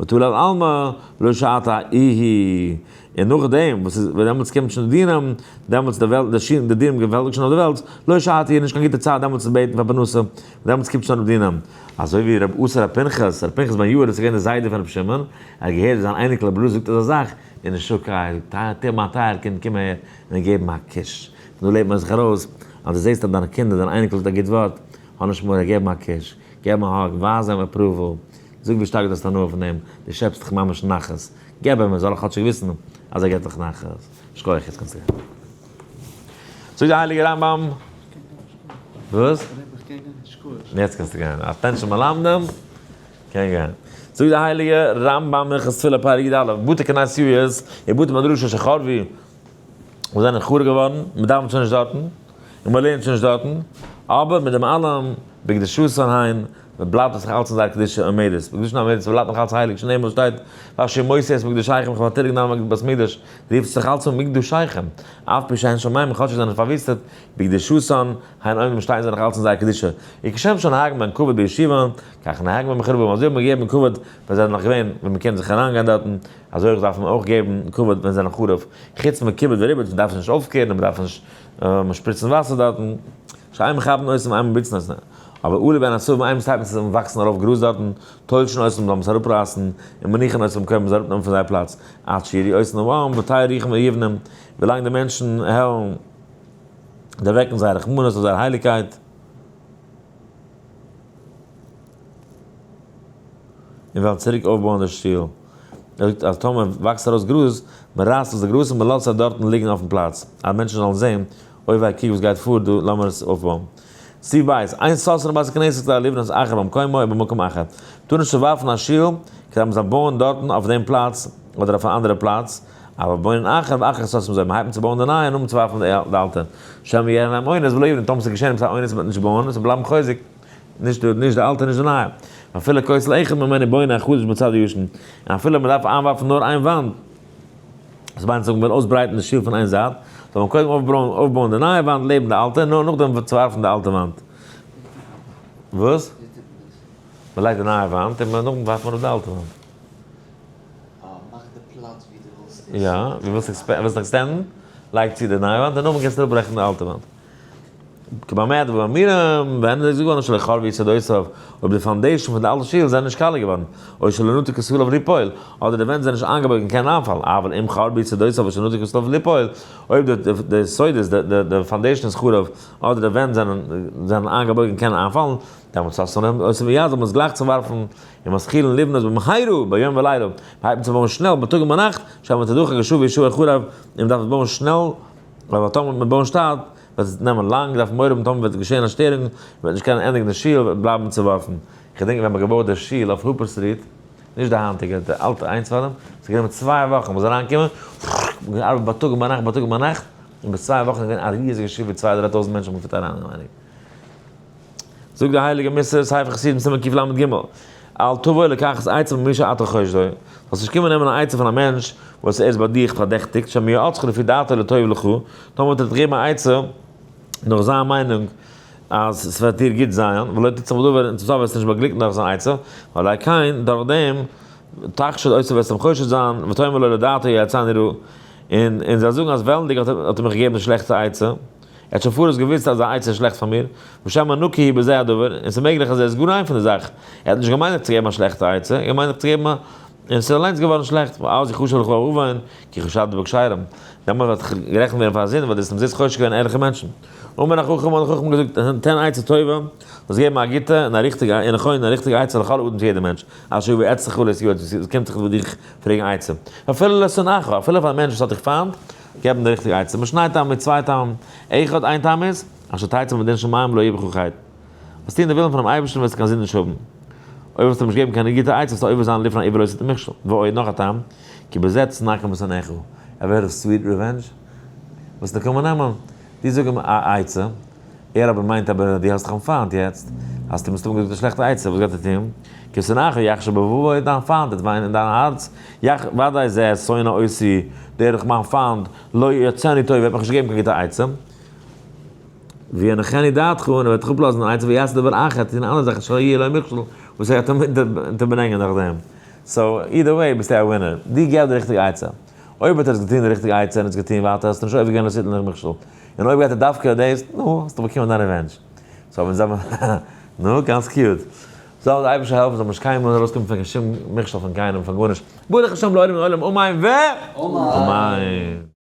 ותלה על עלמא, לא שעתא איהי. און נאכדעם וואס איז ווען דעמאלטס קומט שוין די דינים, דעמאלטס די וועלט, די שין, די דינים געוועלטיגט שוין אויף די וועלט, לא שעתי איז נישט קיין גוטע צייט דעמאלטס צו בעטן פאר פרנסה, דעמאלטס קומט שוין די דינים. אזוי ווי רבי אסר ר' פנחס, ר' פנחס בן יאיר איז געווען דער זיידע פון רבי שמעון, ער האט געהערט ווי זיין אייניקל רבי אלעזר זאגט אזא זאך, און איז שוקאי, זאגט טייער, מיין טייער קינד קום אהער, און געבן א קוש. פון דא לערנט מען זיך ארויס, אז דו זעסט אז דיינע קינדער, דיין אייניקל זאגט א גוט ווארט, האב נישט מורא, געב אים א קוש, געב אים א hug, ווייז אים approval, זאג ווי שטארק דו האסט הנאה פון אים, דו שעפסט דיך ממש נחת. געב אים ער זאל כאטשיג וויסן אז ער געט דיך נחת. שכוח יעצט קענסטו גיין. זאגט דער הייליגער רמב ם. וואס? יעצט קענסטו גיין. attention מלמדים קען גיין. זאגט דער הייליגער רמב ם הלכות תפילה פרק י א, בתי כנסיות ובתי מדרשות שחרבו וואס זענען חרוב געווארן, מען דאווענט שוין נישט דארטן, און מען לערנט שוין נישט דארטן, אבער מיט דעם אלעם בקדושתן הן, מען בלייבט נאך אלץ אין זייער קדושה עומדת, בקדושתן עומדת, מען בלייבט נאך אלץ הייליג, שנאמר וואס שטייט, ואשר מוציא את מקדשיכם, איך האב פארטיליגט דיין בית מקדש, רופט זיך אלץ אן מקדשיכם, אף פי שאין שמים, כאטש זיי זענען פארוויסטעט, בקדושתן הן עומדים שטייען זיי נאך אלץ אין זייער קדושה, וכשם שנהגו בהם כבוד בישיבה, כך נהגו בהם בחורבן, אזוי האט מען געגעבן כבוד ווען זיי זענען נאך געווען, ווען מען קען זיך אריינגיין דארטן, אזוי אויך דארף מען אויך געבן כבוד ווען זיי זענען חרוב, חוץ מכיבוד וריבוד, מען דארף עס נישט אויפקערן און מען דארף נישט שפריצן וואסער דארטן, שאין מכבדין אותם ואין מרביצין אותם, אבער עלה בין עשבים איין צייט ווען ס'זאל וואקסן ארויף גראז דארטן, תולשין אותם זאל מען עס אראפרייסן, און מניחין אותם במקומם מען זאל אראפנעמען פון זייער פלאץ, עד שיראו אותן העם ותהא רוחם ויבנום, ווילאנג די מענטשן העלן דערוועקן זייער רחמנות אויף זייער הייליגקייט. און וועלן צוריק אויפבויען די שול. ער זאגט אז טאמער וואקסט ארויס גראז, מען רייסט אויס די גראז און מען לאזט זיי דארטן ליגן אויפן פלאץ, אז מענטשן זאלן זען, אוי וויי קוק וואס גייט פאר דא, לאמיר עס אויפבויען. סעיף ב', אין סותרין בית הכנסת כדי לבנות אחר במקומו או במקום אחר. טאר נישט צואווארפן א שול כדי מען זאל בויען דארטן אויף דעם פלאץ אדער אויף א אנדערע פלאץ, אבל בונין אחר ואחר סותרים זו, מען הייבט אן צו בויען די נייע און נאכדעם צואווארפן די אלטע. שמא יהיה להם אונס ולא יבנו, טאמער ס'איז געשען עפעס א אונס מען וועט נישט בויען, עס וועט בלייבן חוזק. נישט די נישט די אלטע נישט די נייע. אפילו כותל אחד ממנו בונה החדש בצד הישן. און אפילו מען דארף איינווארפן נאר איין וואנט, דאס מיינט אז מען וויל אויסברייטן די שול פון איין זייט, זאל מען קודם אויפבויען די נייע וואנט לעבן די אלטע, און נאר נאכדעם צואווארפן די אלטע וואנט. וואס? מען לייגט די נייע וואנט און נאכדעם ווארפט מען אראפ די אלטע וואנט. מאך די פלאץ ווי דו ווילסט עס. יא, ווי ווילסט extend ן, לייג צו די נייע וואנט און נאכדעם קענסטו אראפברעכן די אלטע וואנט. כבמה דבאמירם, ווען איז געווארן שלא חרבו יסודותיו, אויב די foundation פון די אלטע שול זענען נישט קאליע געווארן, או שלא נטו כתליו ליפול, אדער די ווענט זענען נישט איינגעבויגן און קענען איינפאלן, אבל אם חרבו יסודותיו או שלא נטו כתליו ליפול, אויב די יסודות, די foundation איז חרוב, אדער די ווענט זענען איינגעבויגן און קענען איינפאלן, דעמאלטס סותרין אותן מיד זאל מען עס גלייך צואווארפן, ומתחילין לבנות במהרה ביום ולילה, מ'הייבט אן צו בויען שנעל בייטאג און ביינאכט, שמא תדחק השעה וישאר חרב, און מ'דארף עס בויען שנעל, ווייל טאמער מען בויען שטאט. וועט עס נעמען לאנג, דארף מורא האבן טאמער וועט געשען א שטערונג, וועט נישט קענען ענדיגן די שול, וועט בלייבן צעווארפן. איך געדענק ווען מ'האט געבויעט די שול אויף Hooper Street, נישט די היינטיגע, די אלטע איינס פאר דעם, ס'איז גענומען 2 וואכן, מ'איז אריינגעקומען, מ'האט געארבעט בייטאג און ביינאכט, בייטאג און ביינאכט, און ביז 2 וואכן איז געווען א ריזיגע שול ווי צוויי דריי טויזנט מענטשן האבן געפיט אריין אינעווייניג. זאגט די הייליגע מוסר, ספר חסידים סימן קל"ג, אל תבוא לקחת עצה ממי שאתה חושדו, זאלסט נישט קומען נעמען א עצה פון א מענטש וואס ער איז ביי דיך פארדעכטיגט, שמא יעצך לפי דעתו לטוב לך, טאמער וועט ער דיך געבן א עצה נאך זיין מיינונג אז עס וועט דיר גוט זיין, ולא תצלח בדבר, און צום סוף וועסטו נישט באגליקן דורך זיין עצה, ועל כן, דורך דעם, תחשוד אותו וועסטו אים חושד זיין, ותאמר לו לדעתו יעצני רעה, און זיי זאגן אז וועלנדיג האט ער מיך געגעבן די שלעכטע עצה. ער האט שוין פאראויס געוואוסט אז די עצה איז שלעכט פאר מיר, ושמא נקי הוא בזה הדבר, און ס'איז מעגליך אז ער איז גאר ריין פון די זאך, ער האט נישט געמיינט דיך צו געבן א שלעכטע עצה, ער האט געמיינט דיך צו געבן א, און ס'איז אליינס געווארן שלעכט, ואז יחשב לך עוון, כי חשדת בכשרים, דעמאלט וועט גערעכנט ווערן פאר א זינד, ווייל דו האסט אומזיסט חושד געווען ערליכע מענטשן. אמר החכם, האט דער חכם געזאגט, תן עצה טובה, זאלסט געבן א גוטע און א ריכטיגע, און נכונה און א ריכטיגע עצה לכל אדם צו יעדער מענטש, אשר יבוא אצלך להתייעץ, וואס קומט זיך דיך פרעגן עצה. אפילו לשונאך, אפילו פאר א מענטש וואס האט דיך פיינט, געבן די ריכטיגע עצה. משני טעמים מיט צוויי טעמים. אחד, איין טעם איז, אשר תצא מדין שמים לא יהיה בך חטא. וועסט טון די ווילן פונעם אייבערשטן וועסטו קיין זינד נישט האבן. אויב וועסטו אים נישט געבן קיין גוטע עצה וועסטו עובר זיין לפני עיוור לא תתן מכשול. ועוד, נאך א טעם, כי בזה תנקם בשונאיך. Ever heard of sweet revenge? וואס נקמה נעמען? דו זאג אים א עצה, ער אבער מיינט אבער דו האסט דאך אים פיינט יעצט, האסטו מסתמא געזאגט א שלעכטע עצה, וואס גייט ער טון? כי שונאך יחשב בלבבו, דיין פיינט וועט וויינען אין דיין הארץ, יח ודאי זה שונא אותי, דער איז דאך מיין פיינט, לא יעצני טוב, ער וועט מיך נישט געבן קיין גוטע עצה. וינחנו דעתך, און ער וועט דיך אפלאזן אן עצה, ויעשה דבר אחר, טון אן אנדערע זאך, אשר יהיה לו מכשול, וואס ער וועט אים אונטערברענגען נאכדעם. so, either way ביסטו א winner. דו געב די ריכטיגע עצה. אויב האט ער עס געטון די ריכטיגע עצה און עס געטון ווייטער, האסטו נישט עובר געווען לא תתן לך מכשול. און אויב גייט ער דווקא דאס, נו, האסטו באקומען דיין revenge. so ווען זיי נו, גאנץ cute. זאל דער אייבערשטער העלפן זאל מען נישט קיינמאל ארויסקומען פון קיין שום מכשול פון קיינעם פון גארנישט. ברוך השם לעולם לעולם אמן ו. אמן.